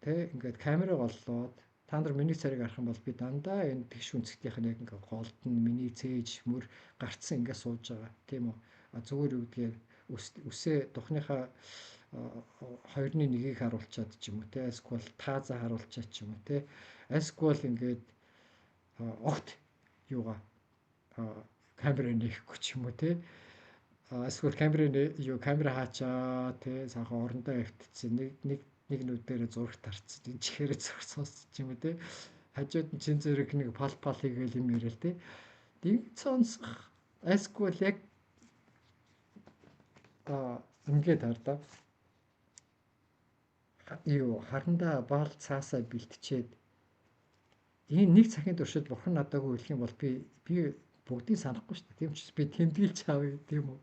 тэ ингээд камерыг оллоод та нар миний царайг харах юм бол би дандаа энэ тэгш үнцгтийнх нь яг ингээ голд нь миний цээж мөр гарцсан ингээ сууж байгаа, тийм үү? Зүгээр юу гэдгээр үсээ духныхаа хоёрны нэгийг харуулчаад ч юм уу те, эсвэл тааза харуулчаад ч юм уу те, эсвэл ингээд огт юугаа камера нээхгүй ч юм уу те, эсвэл камерын юу камера хаачаа те, сайхан орондоо явтцсан нэг нэг нэг нүдээрээ зураг тарцсан, энэ чихээрээ зураг сонсч юм уу те, хажууд нь чин зэрэг нэг пал пал хийгээл юм яриа л те. Тэг сонсох эсвэл яг ингээд хардаа юу харандаа баал цаасаа бэлтчээд энэ нэг цагийн туршид бурхан надаагүй хэлэх юм бол би бүгдийг санахгүй шүү дээ. Тийм ч би тэмдэглэж авъя, тийм үү?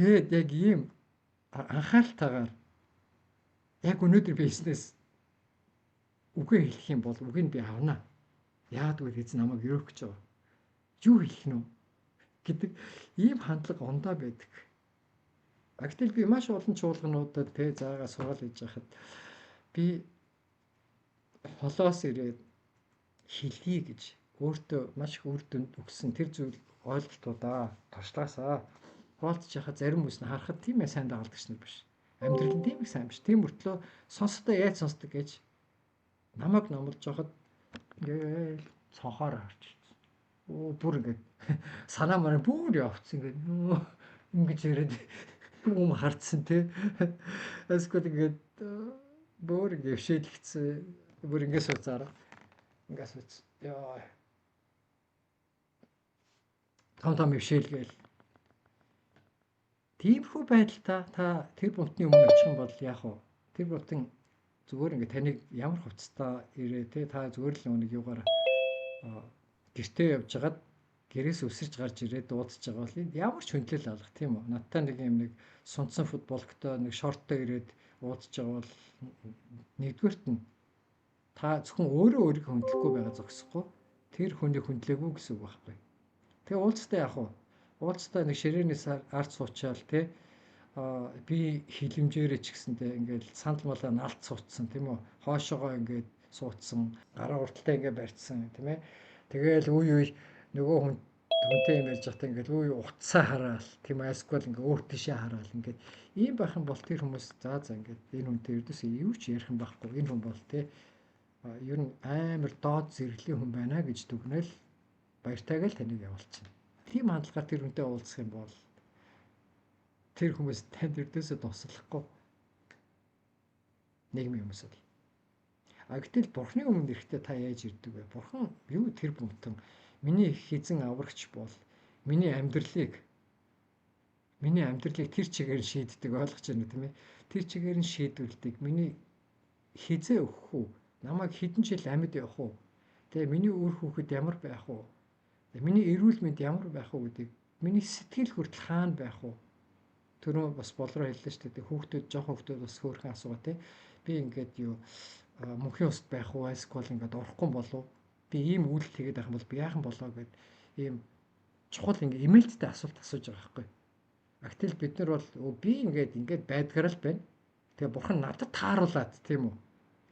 Тэгээд яг ийм анхааралтайгаар яг өнөөдөр бизнес үгээ хэлэх юм бол үгийг би авнаа. Яагаад гэвэл эзэн намайг өрөөх гэж байгаа. Юу хэлэх нь вэ гэдэг ийм хандлага ондоо байдаг. Гэтэл би маш олон чуулгануудад тэ заагаа сургаал хийж байхад би холоос ирээд хэлье гэж өөртөө маш их үр дүнд өгсөн тэр зүйл ойлголтуудаа туршлагаасаа хуваалцж яхад зарим хүмүүс нь харахад тийм ээ сайн дагалдагч нар биш. Амьдрал нь тийм их сайн биш. Тийм мөртлөө сонсохдоо яаж сонсдог гэж намайг номлож байхад ингээл цонхоор харж ирсэн. Оо бүр ингээд санаа мараа бүр явцсан ингээд ингэж яриад юм хардсан тий. Эсвэл ингээд бүр ингээд өвшөөлөгдсөн. Бүр ингээд сууцаараа. Ингээд сууц. Яа. Том том өвшөөлгээл. Тиймэрхүү байдалтай та тэр бунтны өмнө очих юм бол яах вэ? Тэр бунтан зүгээр ингээд таныг ямар хувцастай ирээ те, та зүгээр л нэг юугаар гэртээ явж хагаад гэрээс өсөрч гарч ирээд дуудаж байгаа бол ямар ч хүндлэл алга, тийм үү? Надтай нэг юм нэг сунцсан футболктой нэг шорттой ирээд уулзж байгаа бол нэгдүгээрт нь та зөвхөн өөрөө өөрийгөө хүндлэхгүй байгаа зогсохгүй тэр хүнийг хүндлээгүй гэсэн үг байхгүй. Тэгээ уулзтаа яах вэ? Уулзтаа нэг ширээнээс ард суучаал те, би хилэмжээрээ ч гэсэнтэй ингээл сандал малаа налт суудсан, тийм үү? Хоошоогоо ингээд суудсан, гараа урталтай ингээд барьцсан, тийм ээ. Тэгээл үе үе нөгөө хүнтэй юм ярьж байхдаа ингээд үе утсаа хараал, тийм ээ, эсвэл ингээд өөр тишээ хараал ингээд ийм байх юм бол тэр хүмүүс за ингээд энэ хүнтэй ердөөсөө юу ч ярих юм байхгүй. Энэ хүн бол те ер нь амар доод зэрэглэлийн хүн байна гэж дүгнэл баяртайг л таныг явуулчихна. Тийм хандлагаар тэр хүнтэй уулзах юм бол тэр хүмүүс танд ердөөсөө туслахгүй. Нийгмийн хүмүүс бол. Гэтэл Бурхны өмнө ирэхдээ та яаж ирдэг вэ? Бурхан юу тэр бүмтэн миний эзэн аврагч бол миний амьдралыг тэр чигээр нь шийддэг, ойлгож байна тийм ээ. Тэр чигээр нь шийдвэрлэдэг. Миний хизээ өгөх үү? Намайг хэдэн жил амьд явах уу? Тэгээ миний үр хүүхэд ямар байх уу? Миний эрүүл мэнд ямар байх уу гэдгийг, миний сэтгэл хүртэл хаана байх уу? Түрүү бас болроо хэллээ шүү дээ. Хүүхдүүд, жоохон хүүхдүүд бас хөөрхөн асуугаа те. Би ингээд юу мөнхийн уст байх уу? Эсвэл ингээд орохгүй болов? Би ийм үйлдэл хийгээд байх юм бол би яахан болоо гэд ийм чухал ингээд эмээлттэй асуулт асууж байгаа байхгүй. Гэтэл бид нар бол би ингээд байдгаар л байна. Тэгээ бурхан надад тааруулаад, тийм үү?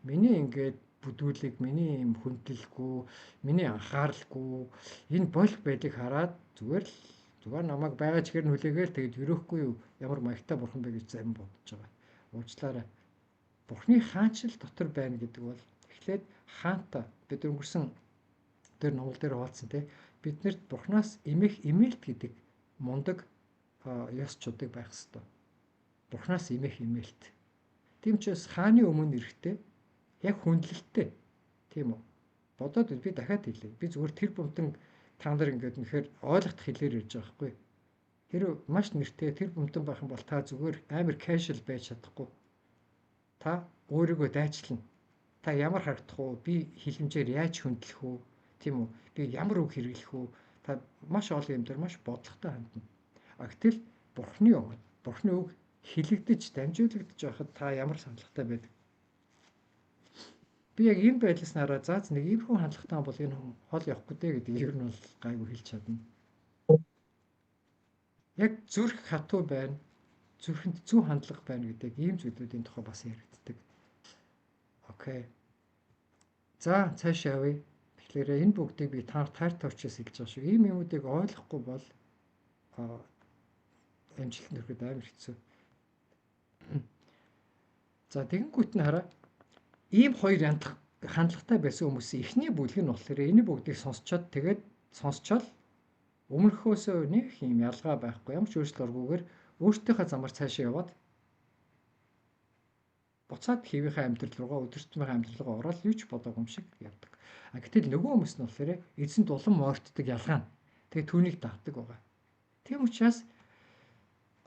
Миний ингээд бүдүүлэг, миний ийм хүндлэлгүй, миний анхааралгүй энэ болт байдлыг хараад зүгээр л зүгээр намайг байгаа чигээр нь хүлээгээл тэгээд өрөөхгүй юу? Ямар маягтай бурхан бэ гэж зарим бодож байгаа. Уучлаарай. Бурхны хаанчил дотор байна гэдэг бол эхлээд хаанта бид өнгөрсөн тэр номлол дээр хуваалцсан те. Биднэрт бурхнаас эмэх эмээлт гэдэг мундаг ёс чудаг байх ёстой. Бурханаас имэх имээлт. Тийм ч бас хааны өмнө ирэхдээ яг хүндлэлттэй. Тийм үү? Бодоод би дахиад хэлье. Би зүгээр тэр бумтан та нар ингээд үнэхээр ойлгох хэлээр ярьж байгаа байхгүй. Хэрвээ маш нэртэй тэр бумтан байх юм бол та зүгээр амар casual байж чадахгүй. Та өөрийгөө дайчлана. Та ямар харагдах уу? Би хилэмжээр яаж хүндлэх үү? Тийм үү? Би ямар үг хэрэглэх үү? Та маш олон юм дээр маш бодлоготой хандна. А гэтэл Бурхны үг, Бурхны үг хэлэгдэж, дамжуулагдаж байхад та ямар хандлагатай байдаг? Би яг ийм байдлаас нараа заац нэг иймэрхүү хандлагатай бол энэ хүн хол явахгүй дээ гэдэг ер нь бол гайгүй хэлж чадна. Яг зүрх хатуу байна, зүрхэнд зөв хандлага байна гэдэг ийм зүйлүүдийн тухай бас яригддаг. Окей. За цааш явъя. Тэгэхээр энэ бүгдийг би та таар товчоос хэлж байгаа шүү. Ийм юмудыг ойлгохгүй бол амжилтанд хүрэхэд амар хэцүү. За тэгэнгүүт нь хараа ийм хоёр хандлагатай байсан хүмүүсийн эхний бүлэг нь болохоор энэ бүгдийг сонсчоод тэгээд сонсчоод өмнөхөөсөө нэг юм ялгаа байхгүй ямар ч өөрчлөлт оргүйгээр өөртөөхөө замаар цаашаа яваад буцаад хэвийнхээ амьдрал руугаа өдөр тутмынхаа амьдрал руугаа ороод юу ч бодоогүй юм шиг явдаг. А гэтэл нөгөө хүмүүс нь болохоор эзэнт улам морьтдог ялгаа нь. Тэгээд түүнийг дагдаг байгаа. Тийм учраас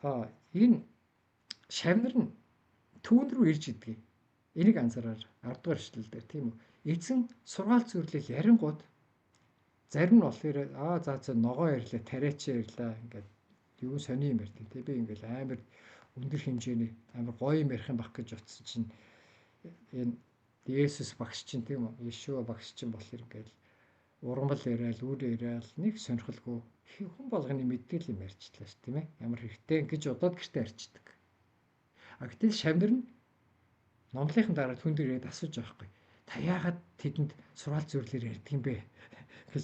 энэ шавнар нь түүн рүү ирж идэгий. Энийг анзаараар 10 дугаар эшлэл дээр тийм үү. Эзэн сургаал зүрлэл ярингууд зарим нь болохоор аа за за ногоо ярьлаа, тариач ярьлаа ингээд юу сони юм ярьдаг тий. Би ингээд амар өндөр хэмжээний амар гоё юм ярих юм баг гэж утсан чинь энэ Есүс багш чинь тийм үү? Ешүа багш чинь болохоор ингээд ургамал яриад, үр яриад нэг сонирхолгүй хүн болгоны мэддэг юм ярьчлаа ш тийм ээ. Ямар хэрэгтэй гэж удаад гэртээ ярьчдаг. А гэтэл шавнар нь номлынхан дараа түн дээр ирээд асууж байгаа байхгүй. Та яагаад тэдэнд сургаал зөвлөлөөр ярьдаг юм бэ гэж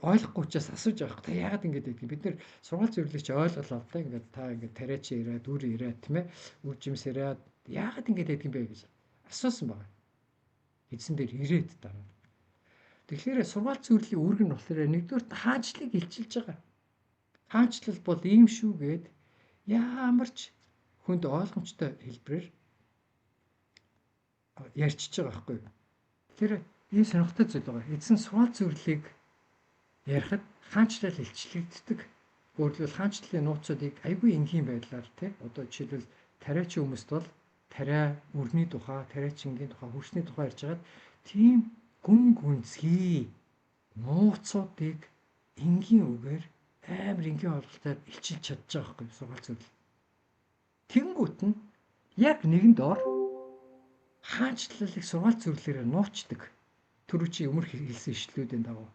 ойлгохгүй учраас асууж байгаа байхгүй. Та яагаад ингэж ярьдаг юм? Бид нэр сургаал зөвлөлийг чи ойлголоо л да. Ингээд та ингээд тариач яриад, үр яриад тийм ээ. Үр жимс яриад яагаад ингэж ярьдаг юм бэ гэж асуусан байгаа. Эзэн дээр ирээд дараа. Тэгэхээр сургаал зөвлөлийн үүрэг нь болохоор нэгдүгээр хаанчлалыг илчилж байгаа. Хаанчлал бол ийм шүү гэд ямар ч хүнд ойлгомжтой хэлбэрээр ярьчихж байгаа байхгүй. Тэр ийм сонирхолтой зүйл байгаа. Эзэн сургаал зөвлөлийг ярихад хаанчлал илчлэгддэг. Өөрөлдвөл хаанчлалын нууцуудыг айгүй энгийн байдлаар тий одоо жишээлбэл тариачин хүмүүст бол тариа өрний тухай, тариачингийн тухай, хөрсний тухай ярьж хагаад тийм гүн гүнзгий нууцуудыг энгийн үгээр амар энгийн ойлголтоор илчилж чадж байгаа байхгүй сургаал зөвлөл. Тэнгүүт нь яг нэгэн доор хаанчлалыг сургаал зөвлөлөөр нуучдаг. Түрүү чи өмнөх хэлсэн ишлүүдийн дагуу.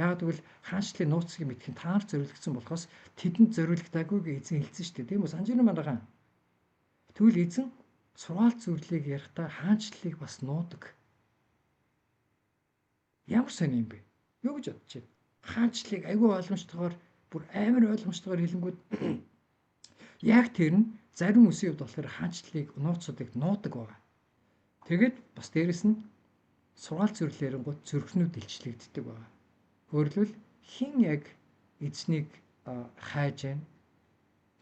Яг гэвэл хаанчлалын нууцыг мэдэх нь та нар зориулагдсан болохоос тэдэнд зориулагдаагүй гэж эзэн хэлсэн шүү дээ. Тийм үү? Санаж байна манайхан. Тэгвэл эзэн сургаал зөвлөлийг ярихдаа хаанчлалыг бас нуудаг. Ямар сони юм бэ? Юу гэж бодож байна? Хаанчлалыг айгүй ойлгомжтойгоор бүр амар ойлгомжтойгоор хэлэнгүүд яг тэр нь зарим хүмүүсийн хувьд болохоор хаанчлалыг нууцуудыг нуудаг байгаа. Тэгээд бас дээрэс нь сургаал зөвлөл ярингууд зүрхнүүд илчлэгддэг байгаа. Өөрөлдвөл хэн яг эзнийг хайж байна?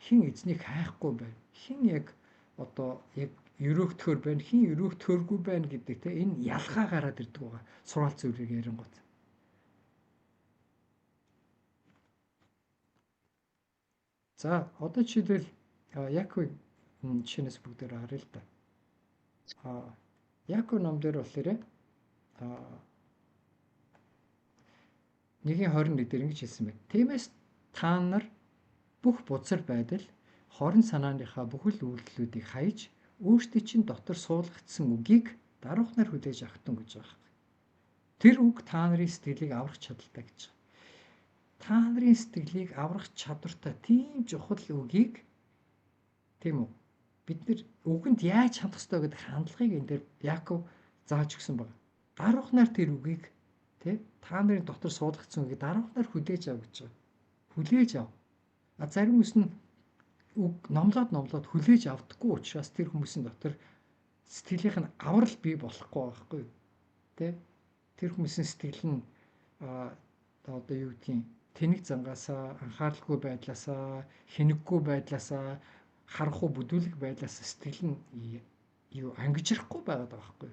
Хэн эзнийг хайхгүй байна? Хэн яг одоо яг өрөөгдөхөр байна, хэн өрөөгдөхөргүй байна гэдэг те энэ ялгаа гараад ирдэг байгаа. Сургаал зөвлөлийг ярингууд. За одоо жишээлбэл Яков жишээнээс бүгдээр харъя л да. Яков ном дээр болохоор 1:21 дээр ингэж хэлсэн байна. Тиймээс та нар бүх бузар байдал, хорон санааныхаа бүхэл үйлдэлүүдийг хаяж, өөрсдийн чинь дотор суулгагдсан үгийг даруухнаар хүлээж авахтун гэж байгаа юм. Тэр үг та нарын сэтгэлийг аврах чадaltaй гэж байгаа. Та нарын сэтгэлийг аврах чадвартай тийм чухал үгийг тийм үү? Бид нэр үгэнд яаж хандах ёстой гэдэг хандлагыг энэ дээр Яков зааж өгсөн байна. Даруухнаар тэр үгийг тий та нарын дотор суулгагдсан үгийг даруухнаар хүлээж ав гэж байгаа. Хүлээж ав. А зарим хүмүүс нь үг номлоод номлоод хүлээж авдаггүй учраас тэр хүмүүсийн дотор сэтгэлийнх нь аврал бий болохгүй байхгүй юу? Тэ? Тэр хүмүүсийн сэтгэл нь одоо юу гэдгийг Тэнэг зангаасаа, анхааралгүй байдлаасаа, хинэггүй байдлаасаа, харанхуй бүдүүлэг байдлаас сэтгэл нь юу ангижрахгүй байгаад байгаа байхгүй.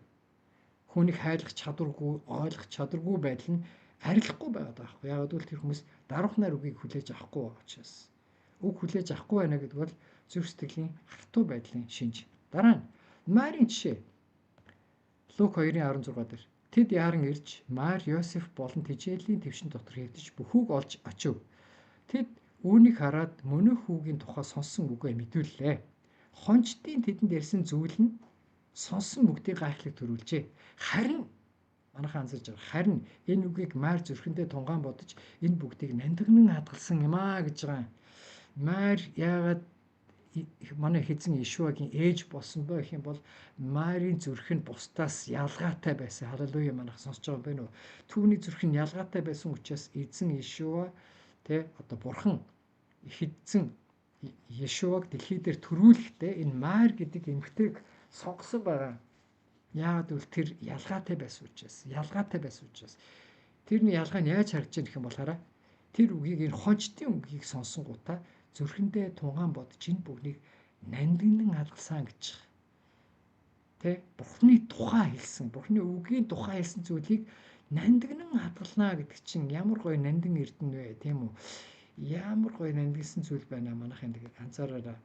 Хүнийг хайлах чадваргүй, ойлгох чадваргүй байдал нь арилахгүй байгаад байгаа байхгүй. Яг гэвэл тэр хүмүүс даруухнаар үгийг хүлээж авахгүй байгаа учраас. Үг хүлээж авахгүй байна гэдэг бол зүрх сэтгэлийн хатуу байдлын шинж. Дараа нь Марийн жишээ. Лук 2:16 дээр тэд яаран ирж Мар Йосеф болон Тижээлийн твшин дотор хэвтэж бүхүүг олж очив. Тэд үүнийг хараад мөнөөх хүүгийн тухай сонссон үгээ мэдүүллээ. Хончдын тэдэнд ярьсан зүйл нь сонсон бүгдийг гайхлыг төрүүлжээ. Харин манайхан анзаарч байгаа. Харин энэ үгийг Мар зүрхэндээ тунгаан бодож энэ бүгдийг нандинан хадгалсан юм аа гэж байгаа. Мар яагаад манай эзэн Ишуагийн ээж болсон бо гэх юм бол Марийн зүрх нь бусдаас ялгаатай байсан. Халелуя, манайх сонсож байгаа юм байна уу? Түүний зүрх нь ялгаатай байсан учраас эзэн Ишуа тэ одоо бурхан их эзэн Ешуаг дэлхий дээр төрүүлэхдээ энэ Мар гэдэг эмэгтэйг сонгосон байгаа. Яагаад гэвэл тэр ялгаатай байсан учраас, ялгаатай байсан учраас. Тэрний ялгаа нь яаж харагдаж байгаа гэх юм бол хараа. Тэр үгийг, энэ хончдын үгийг сонсонгуудаа зүрхэндээ тунгаан бодож энэ бүгнийг нандинан хадгалсан гэж. Тэ, Бурхны тухай хэлсэн, Бурхны үгийн тухай хэлсэн зүйлийг нандинан хадгалнаа гэдэг чинь ямар гоё нандин эрдэнэ вэ, тийм үү? Ямар гоё нандинсан зүйл байна манайхын, тэгээд анзаараарай.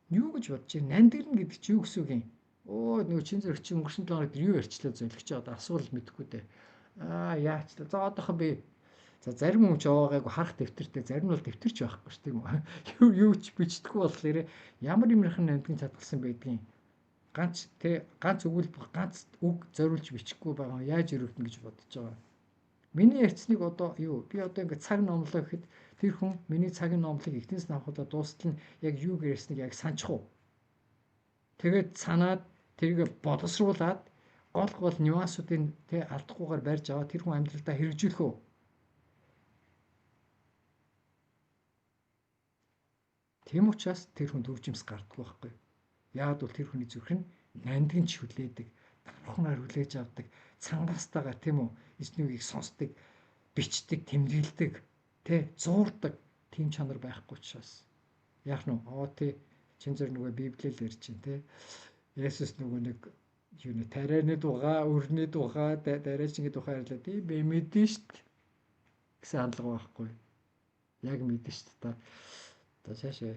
Юу гэж бодож байна? Нандинан гэдэг чинь юу гэсэн үг юм? Өө, нөгөө чин зэрэг чи өнгөрсөн 7 хоног юу ярьчлаа зөөлөж одоо асуул мэдэхгүй дээ. Аа, яачлаа. За, одоохон би. За, зарим хүн ч яваагаагүй харах дэвтэртэй, зарим нь бол дэвтэрч байхгүй ш, тийм үү? Юу юу ч бичдэггүй болохоор ямар юмрхан нандин чадгалсан байдгийг ганц тэ ганц өгүүлбэр, ганц үг зориулж бичихгүй байгаа яаж өрөвдөн гэж бодож байгаа. Миний ярьцныг одоо юу би одоо ингээд цаг номлоо гэхэд тэр хүн миний цагийн номлыг ихтэнс авахудаа дуустал нь яг юу ярьсныг яг санчих уу? Тэгээд санаад тэрийг боловсруулад гол гол нюансуудыг тэ алдахгүйгээр барьж аваад тэр хүн амьдралдаа хэрэгжүүлэх үү? Тийм учраас тэр хүн төвжимс гардаггүй байхгүй. Яагаад бол тэр хүний зүрх нь нандинч хүлээдэг, дархнаар хүлээж авдаг, цангастайгаар, тийм үү, эзний үгийг сонсдог, бичдэг, тэмдэглэдэг, тэ зуурдаг тийм чанар байхгүй учраас. Яг нь оо тий чин зөр нөгөө библиэл ярьж чинь тэ. Есүс нөгөө нэг юу нэ тарианы тухай, өрний тухай, дараачингийн тухай ярьлаа. Тий би мэдэн штт гэсэн хандлага байхгүй. Яг мэдэн штт та. За, цаашаа.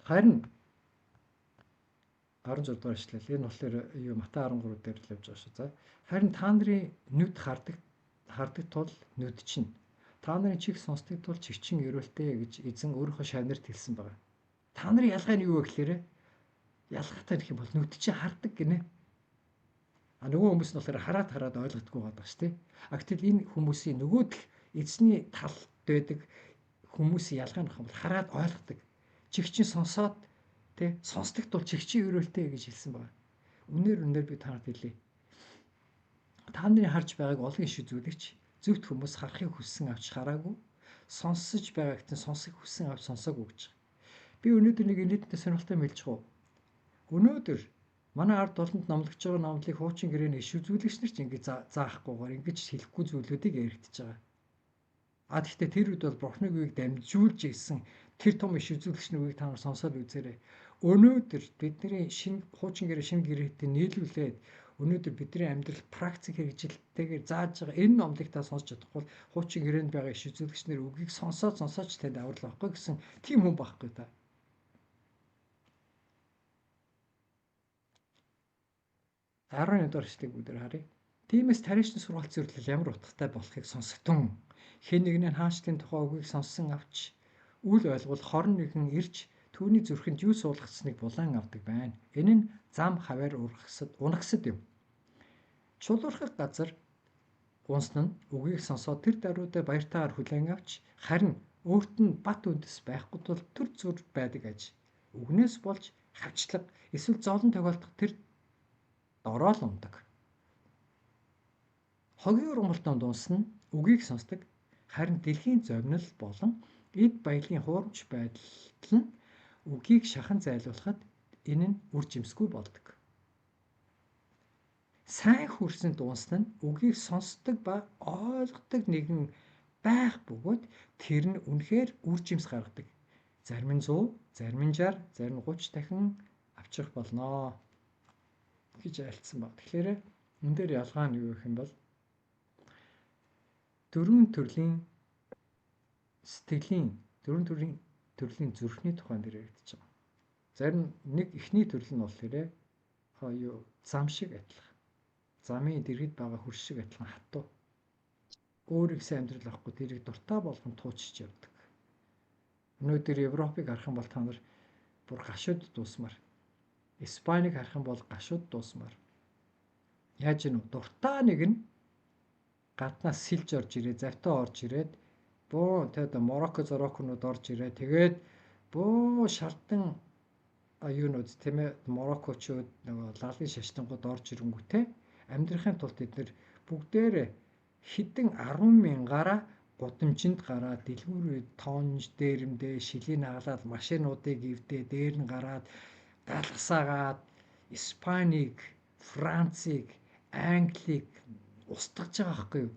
Харин 16 дугаар ишлэл. Энэ болохоор юу Матай 13 дээр л явж байгаа шүү. За. Харин та нарын нүд хардаг тул нүд чинь, та нарын чих сонсдог тул чих чинь ерөөлтэй гэж эзэн өөрийнхөө шавнарт хэлсэн байна. Та нарын ялгаа нь юу вэ гэхээр ялгаатай гэх юм бол нүд чинь хардаг гинэ. А нөгөө хүмүүс нь болохоор хараад хараад ойлгохгүй байгаа шүү дээ. А гэтэл энэ хүмүүсийн нөгөөх эзний талд байдаг хүмүүсийн ялгаа нь бол хараад ойлгодог. Чих чинь сонсоод тэ сонсдог тул чих чинь ерөөлтэй гэж хэлсэн байна. Үнээр үнээр би та нарт хэлье. Та нарын харж байгааг олон иш үзүүлэгч зөвхт хүмүүс харахыг хүссэн авч хараагүй, сонсож байгааг нь сонсох хүссэн авч сонсоогүй гэж. Би өнөөдөр нэг инээдтэй сонирхолтой мэлж байгаа. Өнөөдөр манай ард олонд номлогдож байгаа номлыг хуучин гэрээний иш үзүүлэгч нар ч ингэж заахгүйгээр ингэж хэлэхгүй зүйлүүдийг яригдчихэж байгаа. А тэгвэл тэр үед бол Бурхны үгийг дамжуулж ирсэн тэр том иш үзүүлэгч нар үгийг та нар сонсоод үзээрэй. Өнөөдөр бидний шинэ хуучин гэрээ шинэ гэрээтэй нийлүүлээд өнөөдөр бидний амьдрал практик хэрэгжилтэйгээр зааж байгаа энэ номлыг та сонсч чадахгүй бол хуучин гэрээнд байгаа иш үзүүлэгч нар үгийг сонсоод сонсооч танд аврал авахгүй гэсэн тийм хүн байхгүй та. 11 дугаар ишлэгийг бүгд харъя. Тиймээс тариачин сургаалт зөвлөл ямар утгатай болохыг сонсогдсон. Хэн нэг нь хаанчлалын тухай үгийг сонссон авч үл ойлгол хорон нэгэн ирж түүний зүрхэнд юу суулгацсныг булан авдаг байна. Энэ нь зам хаваар ургасад унагсад юм. Чулуурхах газар унсан нь үгийг сонсоод тэр даруйдаа баяртайгаар хүлээн авч харин өөрт нь бат үндэс байхгүй тул төр зүр байдаг аж. Үгнээс болж хавчлаг эсвэл зовлон тохиолдох тэр дороо л ундаг. Хогийн ургамалтанд унсан нь үгийг сонсдог, харин дэлхийн зовнил болон эд баялагын хуурамч байдал нь үгийг шахан зайлуулахад энэ нь үр жимсгүй болдог. Сайн хөрсөнд унсан нь үгийг сонсдог ба ойлгодог нэгэн Байх бөгөөд тэр нь үнэхээр үр жимс гаргадаг. Зарим нь 100, зарим нь 60, зарим нь 30 дахин авчрах болноо гэж айлтсан баг. Тэгэхээр энэ дээр ялгаа нь юу гэх юм бол дөрвөн төрлийн сэтгэлийн, дөрвөн төрлийн зүрхний тухайн дээр яригдчих байгаа. Зарим нэг эхний төрөл нь болохоор юу зам шиг адилхан. Замын дэргэд байгаа хөрш шиг адилхан хатуу. Өөрийнхөө амьдрал авахгүй тэрийг дуртай болгон туучж явдаг. Өнөөдөр Европыг харах юм бол та нар бүр гашууд дуусмаар. Испанийг харах юм бол гашууд дуусмаар. Яаж гэнэ дуртай нэг нь гаднаас сэлж орж ирээ, завтаа орж ирээд бөө тэгээд Марокко зорокнууд орж ирээ. Тэгээд бөө шалтан юунууд тийм ээ Мароккочууд нөгөө лалын шаштангууд орж ирэнгүүтээ амьдрахын тулд эднэр бүгдээрээ хэдэн 10 мянгаараа гудамжинд гараад дэлгүүрээ тоонж дээрэмдээ шилийн аглаад машинуудыг эвдээ дээр нь гараад галгасаагаад Испанийг, Францыг, Англиг устгаж байгаа байхгүй юу?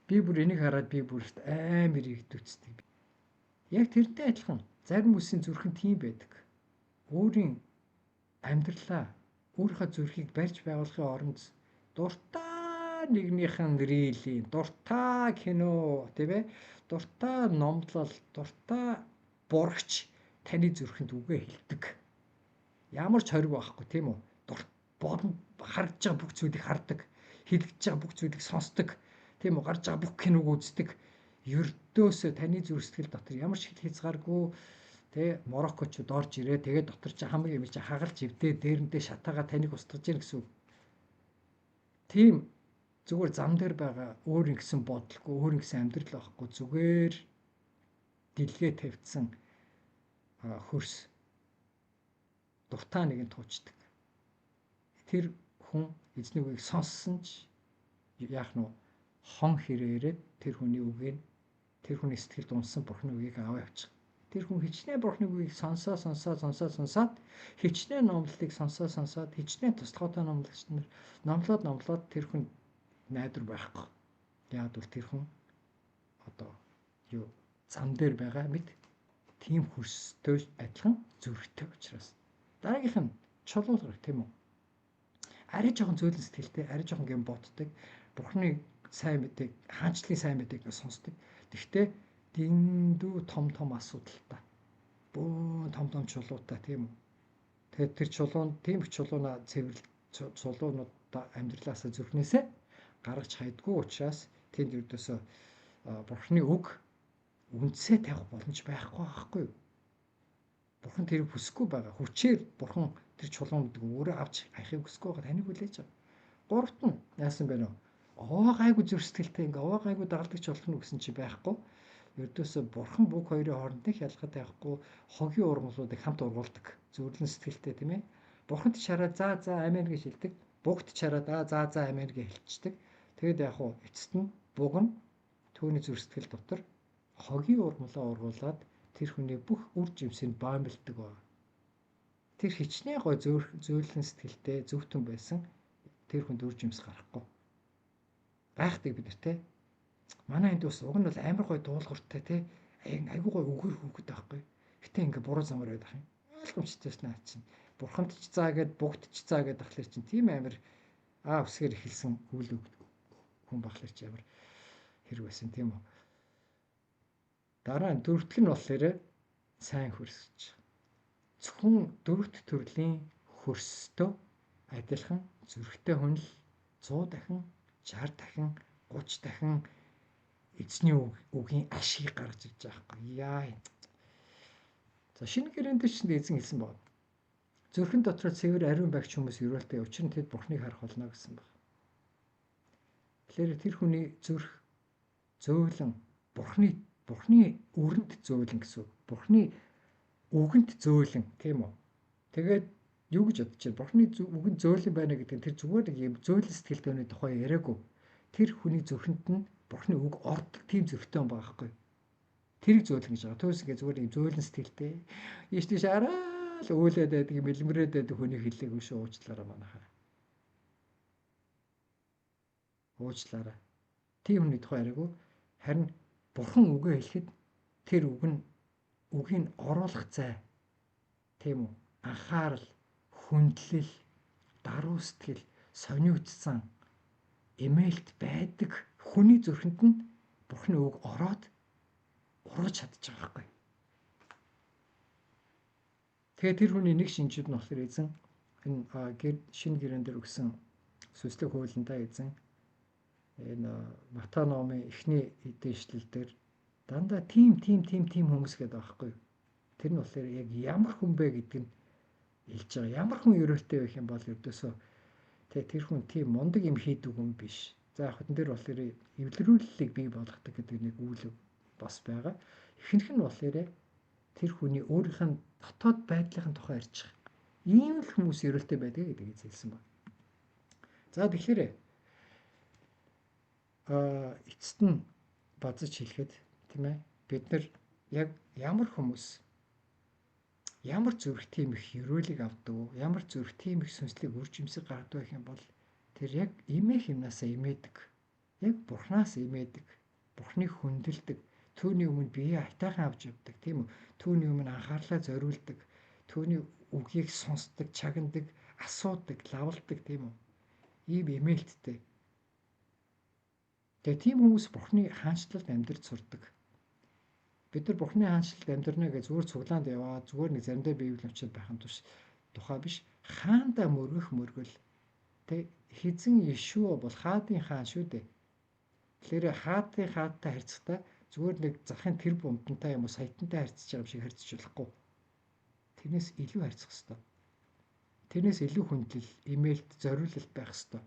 Би бүр энийг хараад би бүр амар игдүүцдэг. Яг тэрнтэй адилхан зарим хүмүүсийн зүрхэн тийм байдаг. Өөрийн амьдралаа, өөрийнхөө зүрхийг барьж байгуулахын оронд дуртай нэгнийхэн рилийн, дуртай кино, тийм ээ, дуртай номлол, дуртай бурагч таны зүрхэнд үгээ хэлдэг. Ямар ч хориг байхгүй, тийм үү? Бодон харагдж байгаа бүх зүйлийг хардаг, хэлэгдэж байгаа бүх зүйлийг сонсдог, тийм үү? Гарч байгаа бүх киног үздэг. Ердөөсөө таны зүрх сэтгэл дотор ямар ч хил хязгааргүй тэ Мароккочууд орж ирээ, тэгээд дотор чи хамаг юм чи хагалж эвдээ дээрэндээ шатаага таныг устгаж гин гэсэн үг. Тийм зүгээр зам дээр байгаа өөр ингэсэн бодлогүй, өөр ингэсэн амьдрал байхгүй, зүгээр дэлгээ тавьдсан хөрс дуртай нэгэн туучдаг. Тэр хүн эзний үгийг сонссон ч яах нь хон хэрээрээ тэр хүний үгийг, тэр хүний сэтгэлд унсан Бурхны үгийг аваа явчих. Тэр хүн хичнээн Бурхны үгийг сонсоо сонсоо сонсоо сонсоод хичнээн номлолыг сонсоо сонсоод хичнээн туслахтай номлогч нар номлоод номлоод тэр хүн найдвар байхгүй. Яг бол тэр хүн одоо юу зам дээр байгаа мэт тийм хөрстэй адилхан зүрхтэй учраас. Дараагийнх нь чулуулгар, тийм үү? Арай жоохон зөөлөн сэтгэлтэй, арай жоохон гэм боддог. Бурхны сайн мэдээг, хаанчлалын сайн мэдээг сонсдог. Тэгвэл дэндүү том том асуудалтай. Бөөн том том чулуутай, тийм үү? Тэгээд тэр чулуун, тийм их чулуунаа цэвэрлж, чулуунуудаа амьдралаасаа зүрхнээсээ гаргаж хайдгүй учраас тэнд ердөөсөө Бурхны үг үндсээ тавих боломж байхгүй байхгүй юу? Бурхан тэрийг хүсэхгүй байгаа. Хүчээр Бурхан тэр чулуунуудыг өөрөө авч хаяхыг хүсэхгүй байгаа. Таныг хүлээж байгаа. Гуравт нь яасан бэ нөө? Овоо гайгүй зүрх сэтгэлтэй ингээ овоо гайгүй дагалдагч болох нь гэсэн чи байхгүй. Ердөөсөө Бурхан бүх хоёрын хооронд нэг ялгаа тавихгүй хогийн ургамлуудыг хамт ургуулдаг. Зөвлөн сэтгэлтэй, тийм ээ. Бурханд чараа за за амен гэж хэлдэг. Бугт чараа за за амен гэж хэлчихдэг. Тэгэд яг хуу эцэст нь буг нь түүний зүрх сэтгэл дотор хогийн ургамлаа ургуулад тэр хүний бүх үр жимсийг баамбилдаг байна. Тэр хичнээн гой зөөлөн сэтгэлтэй зөвхөн байсан тэр хүнд үр жимс гарахгүй. Гайхдаг бид нар те. Манай энд бас уг нь бол амар гой дуулууртай те. Айгуу гой үгээр хүүхэд байхгүй. Гэтэ ингээ буруу замаар байдаг юм. Ойлгомжтой наа чинь. Бурханд ч заа гэд бугт ч заа гэд ахлаар чинь тийм амар аа үсгээр эхэлсэн үйл үг хүн бахлаар чи амар хэрэг байсан, тийм үү. Дараа нь дөрөвтг нь болохоор сайн хөрсөж. Зөвхөн дөрөвт төрлийн хөрсдөө адилхан зүрхтэй хүн л 100 дахин, 60 дахин, 30 дахин эзний үгийн ашиг гаргаж ирж байгаа байхгүй яа. За шинэ гэрээнд ч эзэн хэлсэн байна. Зүрхэн дотроо цэвэр ариун багч хүмүүс ерөөлтэй, учир нь тэд Бурхныг харах болно гэсэн баг. Тэгэхээр тэр хүний зүрх зөөлөн Бурхны үрэнд зөөлөн гэсэн үг. Бурхны үгэнд зөөлөн, тийм үү? Тэгээд юу гэж бодож байна? Бурхны үгэнд зөөлөн байна гэдэг нь тэр зүгээр нэг юм зөөлөн сэтгэлтэй хүний тухай яриаггүй. Тэр хүний зүрхэнд нь Бурхны үг ордог тийм зүрхтэй хүн байгаа байхгүй. Тэрийг зөөлөн гэж байгаа. Түүс ингээ зүгээр юм зөөлөн сэтгэлтэй. Ийш тийш араа л өөлөөд байдаг, мэлмрээд байдаг хүний хэллэг шүү, уучлаарай манайхаа. Уучлаарай. Тийм хүний тухай яриаггүй. Харин Бурхан үгээ хэлэхэд тэр үг нь үгийг оруулах зай, тийм үү? Анхаарал, хүндлэл, даруй сэтгэл, сониуцсан эмээлт байдаг хүний зүрхэнд нь Бурханы үг ороод ургаж чадчих байгаа байхгүй. Тэгэхээр тэр хүний нэг шинжүүд нь болохоор эзэн энэ гэр шинэ гэрэн дээр өгсөн сүнслэг хуулиндаа эзэн энэ Матай номын эхний эдэн ишлэл дээр дандаа тийм тийм тийм тийм хүмүүс гэдэг байгаа байхгүй. Тэр нь болохоор яг ямар хүн бэ гэдг нь хэлж байгаа. Ямар хүн ерөөлтэй байх юм бол ердөөсөө тэр хүн тийм мундаг юм хийдэг хүн биш. За яг хөтөн дээр болохоор эвлэрүүллийг бий болгодог гэдэг нэг үйл бас байгаа. Ихэнх нь болохоор тэр хүний өөрийнх нь дотоод байдлын тухай ярьж байгаа. Ийм л хүмүүс ерөөлтэй байдаг гэдгийг хэлсэн байна. За тэгэхээр эцэст нь базаж хэлэхэд, тийм ээ, бид нар яг ямар хүмүүс ямар зүрх тийм их ерөөлийг авдаг уу? Ямар зүрх тийм их сүнслэг үр жимсэг гаргадаг гэх юм бол тэр яг имэх юмнасаа имээдэг. Яг Бурханаас имээдэг. Бурханыг хүндэлдэг. Түүний өмнө биеэ айтайхан авч явдаг, тийм үү? Түүний өмнө анхаарлаа зориулдаг. Түүний үгийг сонсдог, чагнадаг, асуудаг, лавладаг, тийм үү? Ийм эмээлттэй. Тэгээ тийм хүмүүс Бурханы хаанчлалд амьдарч сурдаг. Бид нар Бурханы хаанчлалд амьдарна гэж зүгээр цуглаанд яваад зүгээр нэг заримдаа Библи уншаад байх нь тухай биш. Хаандаа мөргөх мөргөл. Тэг хизэн Ишүа бол хаадын хаан шүү дээ. Тэгэхээр хаадын хаадтай харьцахдаа зүгээр нэг захын тэр бумтантай юм уу саятантай харьцаж байгаа юм шиг харьцаж болохгүй. Тэрнээс илүү харьцах ёстой. Тэрнээс илүү хүндлэл, эмээлт, зориулалт байх ёстой.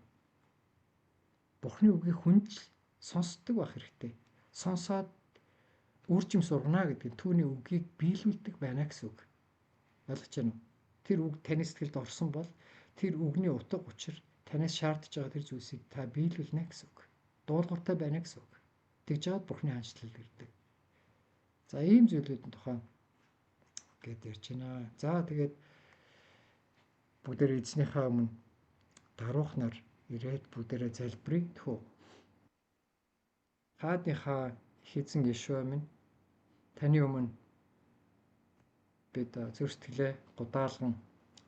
Бурхны үгийг хүндэл сонсдог байх хэрэгтэй. Сонсоод үр жим сургана гэдэг нь түүний үгийг биелүүлдэг байна гэсэн үг. Ойлгож байна уу? Тэр үг таны сэтгэлд орсон бол тэр үгний утга учир танаас шаардж байгаа тэр зүйлсийг та биелүүлнэ гэсэн үг. Дуулууртай байна гэсэн үг. Тэгж жаад Бурхны хаанчлал ирдэг. За ийм зүйлүүдийн тухай гэд ярьж байна. За тэгээд бүгдээр эзнийхээ өмнө даруухнаар ирээд бүгдээрээ залбирая. Тэхүү. Хаадынхаа хизэн Ишуа минь таны өмнө бид зүрх сэтгэлээ гудаалган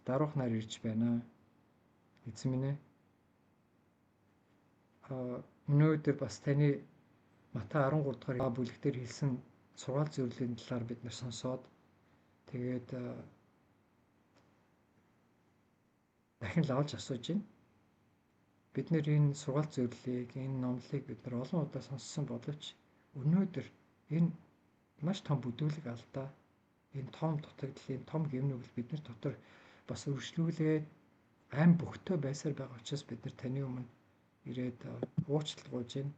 даруухнаар ирж байна. Эзэн минь ээ. Өнөөдөр бас таны Матай 13 дугаар бүлэг дээр хэлсэн сургаал зөвлөлийн талаар бид нар сонсоод тэгээд дахин лавлж асууж байна. Бид нэр энэ сургаал зөвлөлийг, энэ номлолыг бид нар олон удаа сонссон боловч өнөөдөр энэ маш том бүдүүлэг алдаа, энэ том дутагдал, энэ том гэм нүгэл бид нар дотор бас өргөжлүүлээд ам бөхтөө байсаар байгаа учраас бид нар таны өмнө ирээд уучлалт гуйж байна.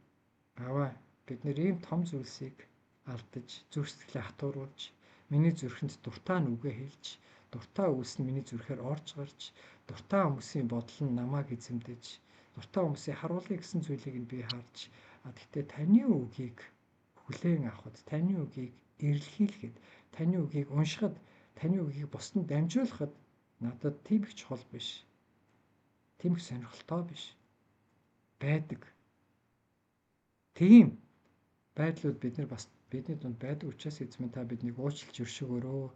Аваа, бид нэр ийм том зүйлсийг алдаж, зүрх сэтгэлээ хатууруулж, миний зүрхэнд дуртай нь үгээ хэлж, дуртай үйлс нь миний зүрхээр орж гарч, дуртай хүмүүсийн бодол нь намайг эзэмдэж, дуртай хүмүүсийн харуулъя гэсэн зүйлийг нь би харж, гэхдээ таны үгийг хүлээн авахд, таны үгийг эрэлхийлэхэд, таны үгийг уншихад, таны үгийг бусдад дамжуулахад надад тийм их чухал биш. Тийм их сонирхолтой биш байдаг. Тийм байдлууд бид нар бас бидний дунд байдаг учраас эзэн та биднийг уучлж өршөөгөөрөө.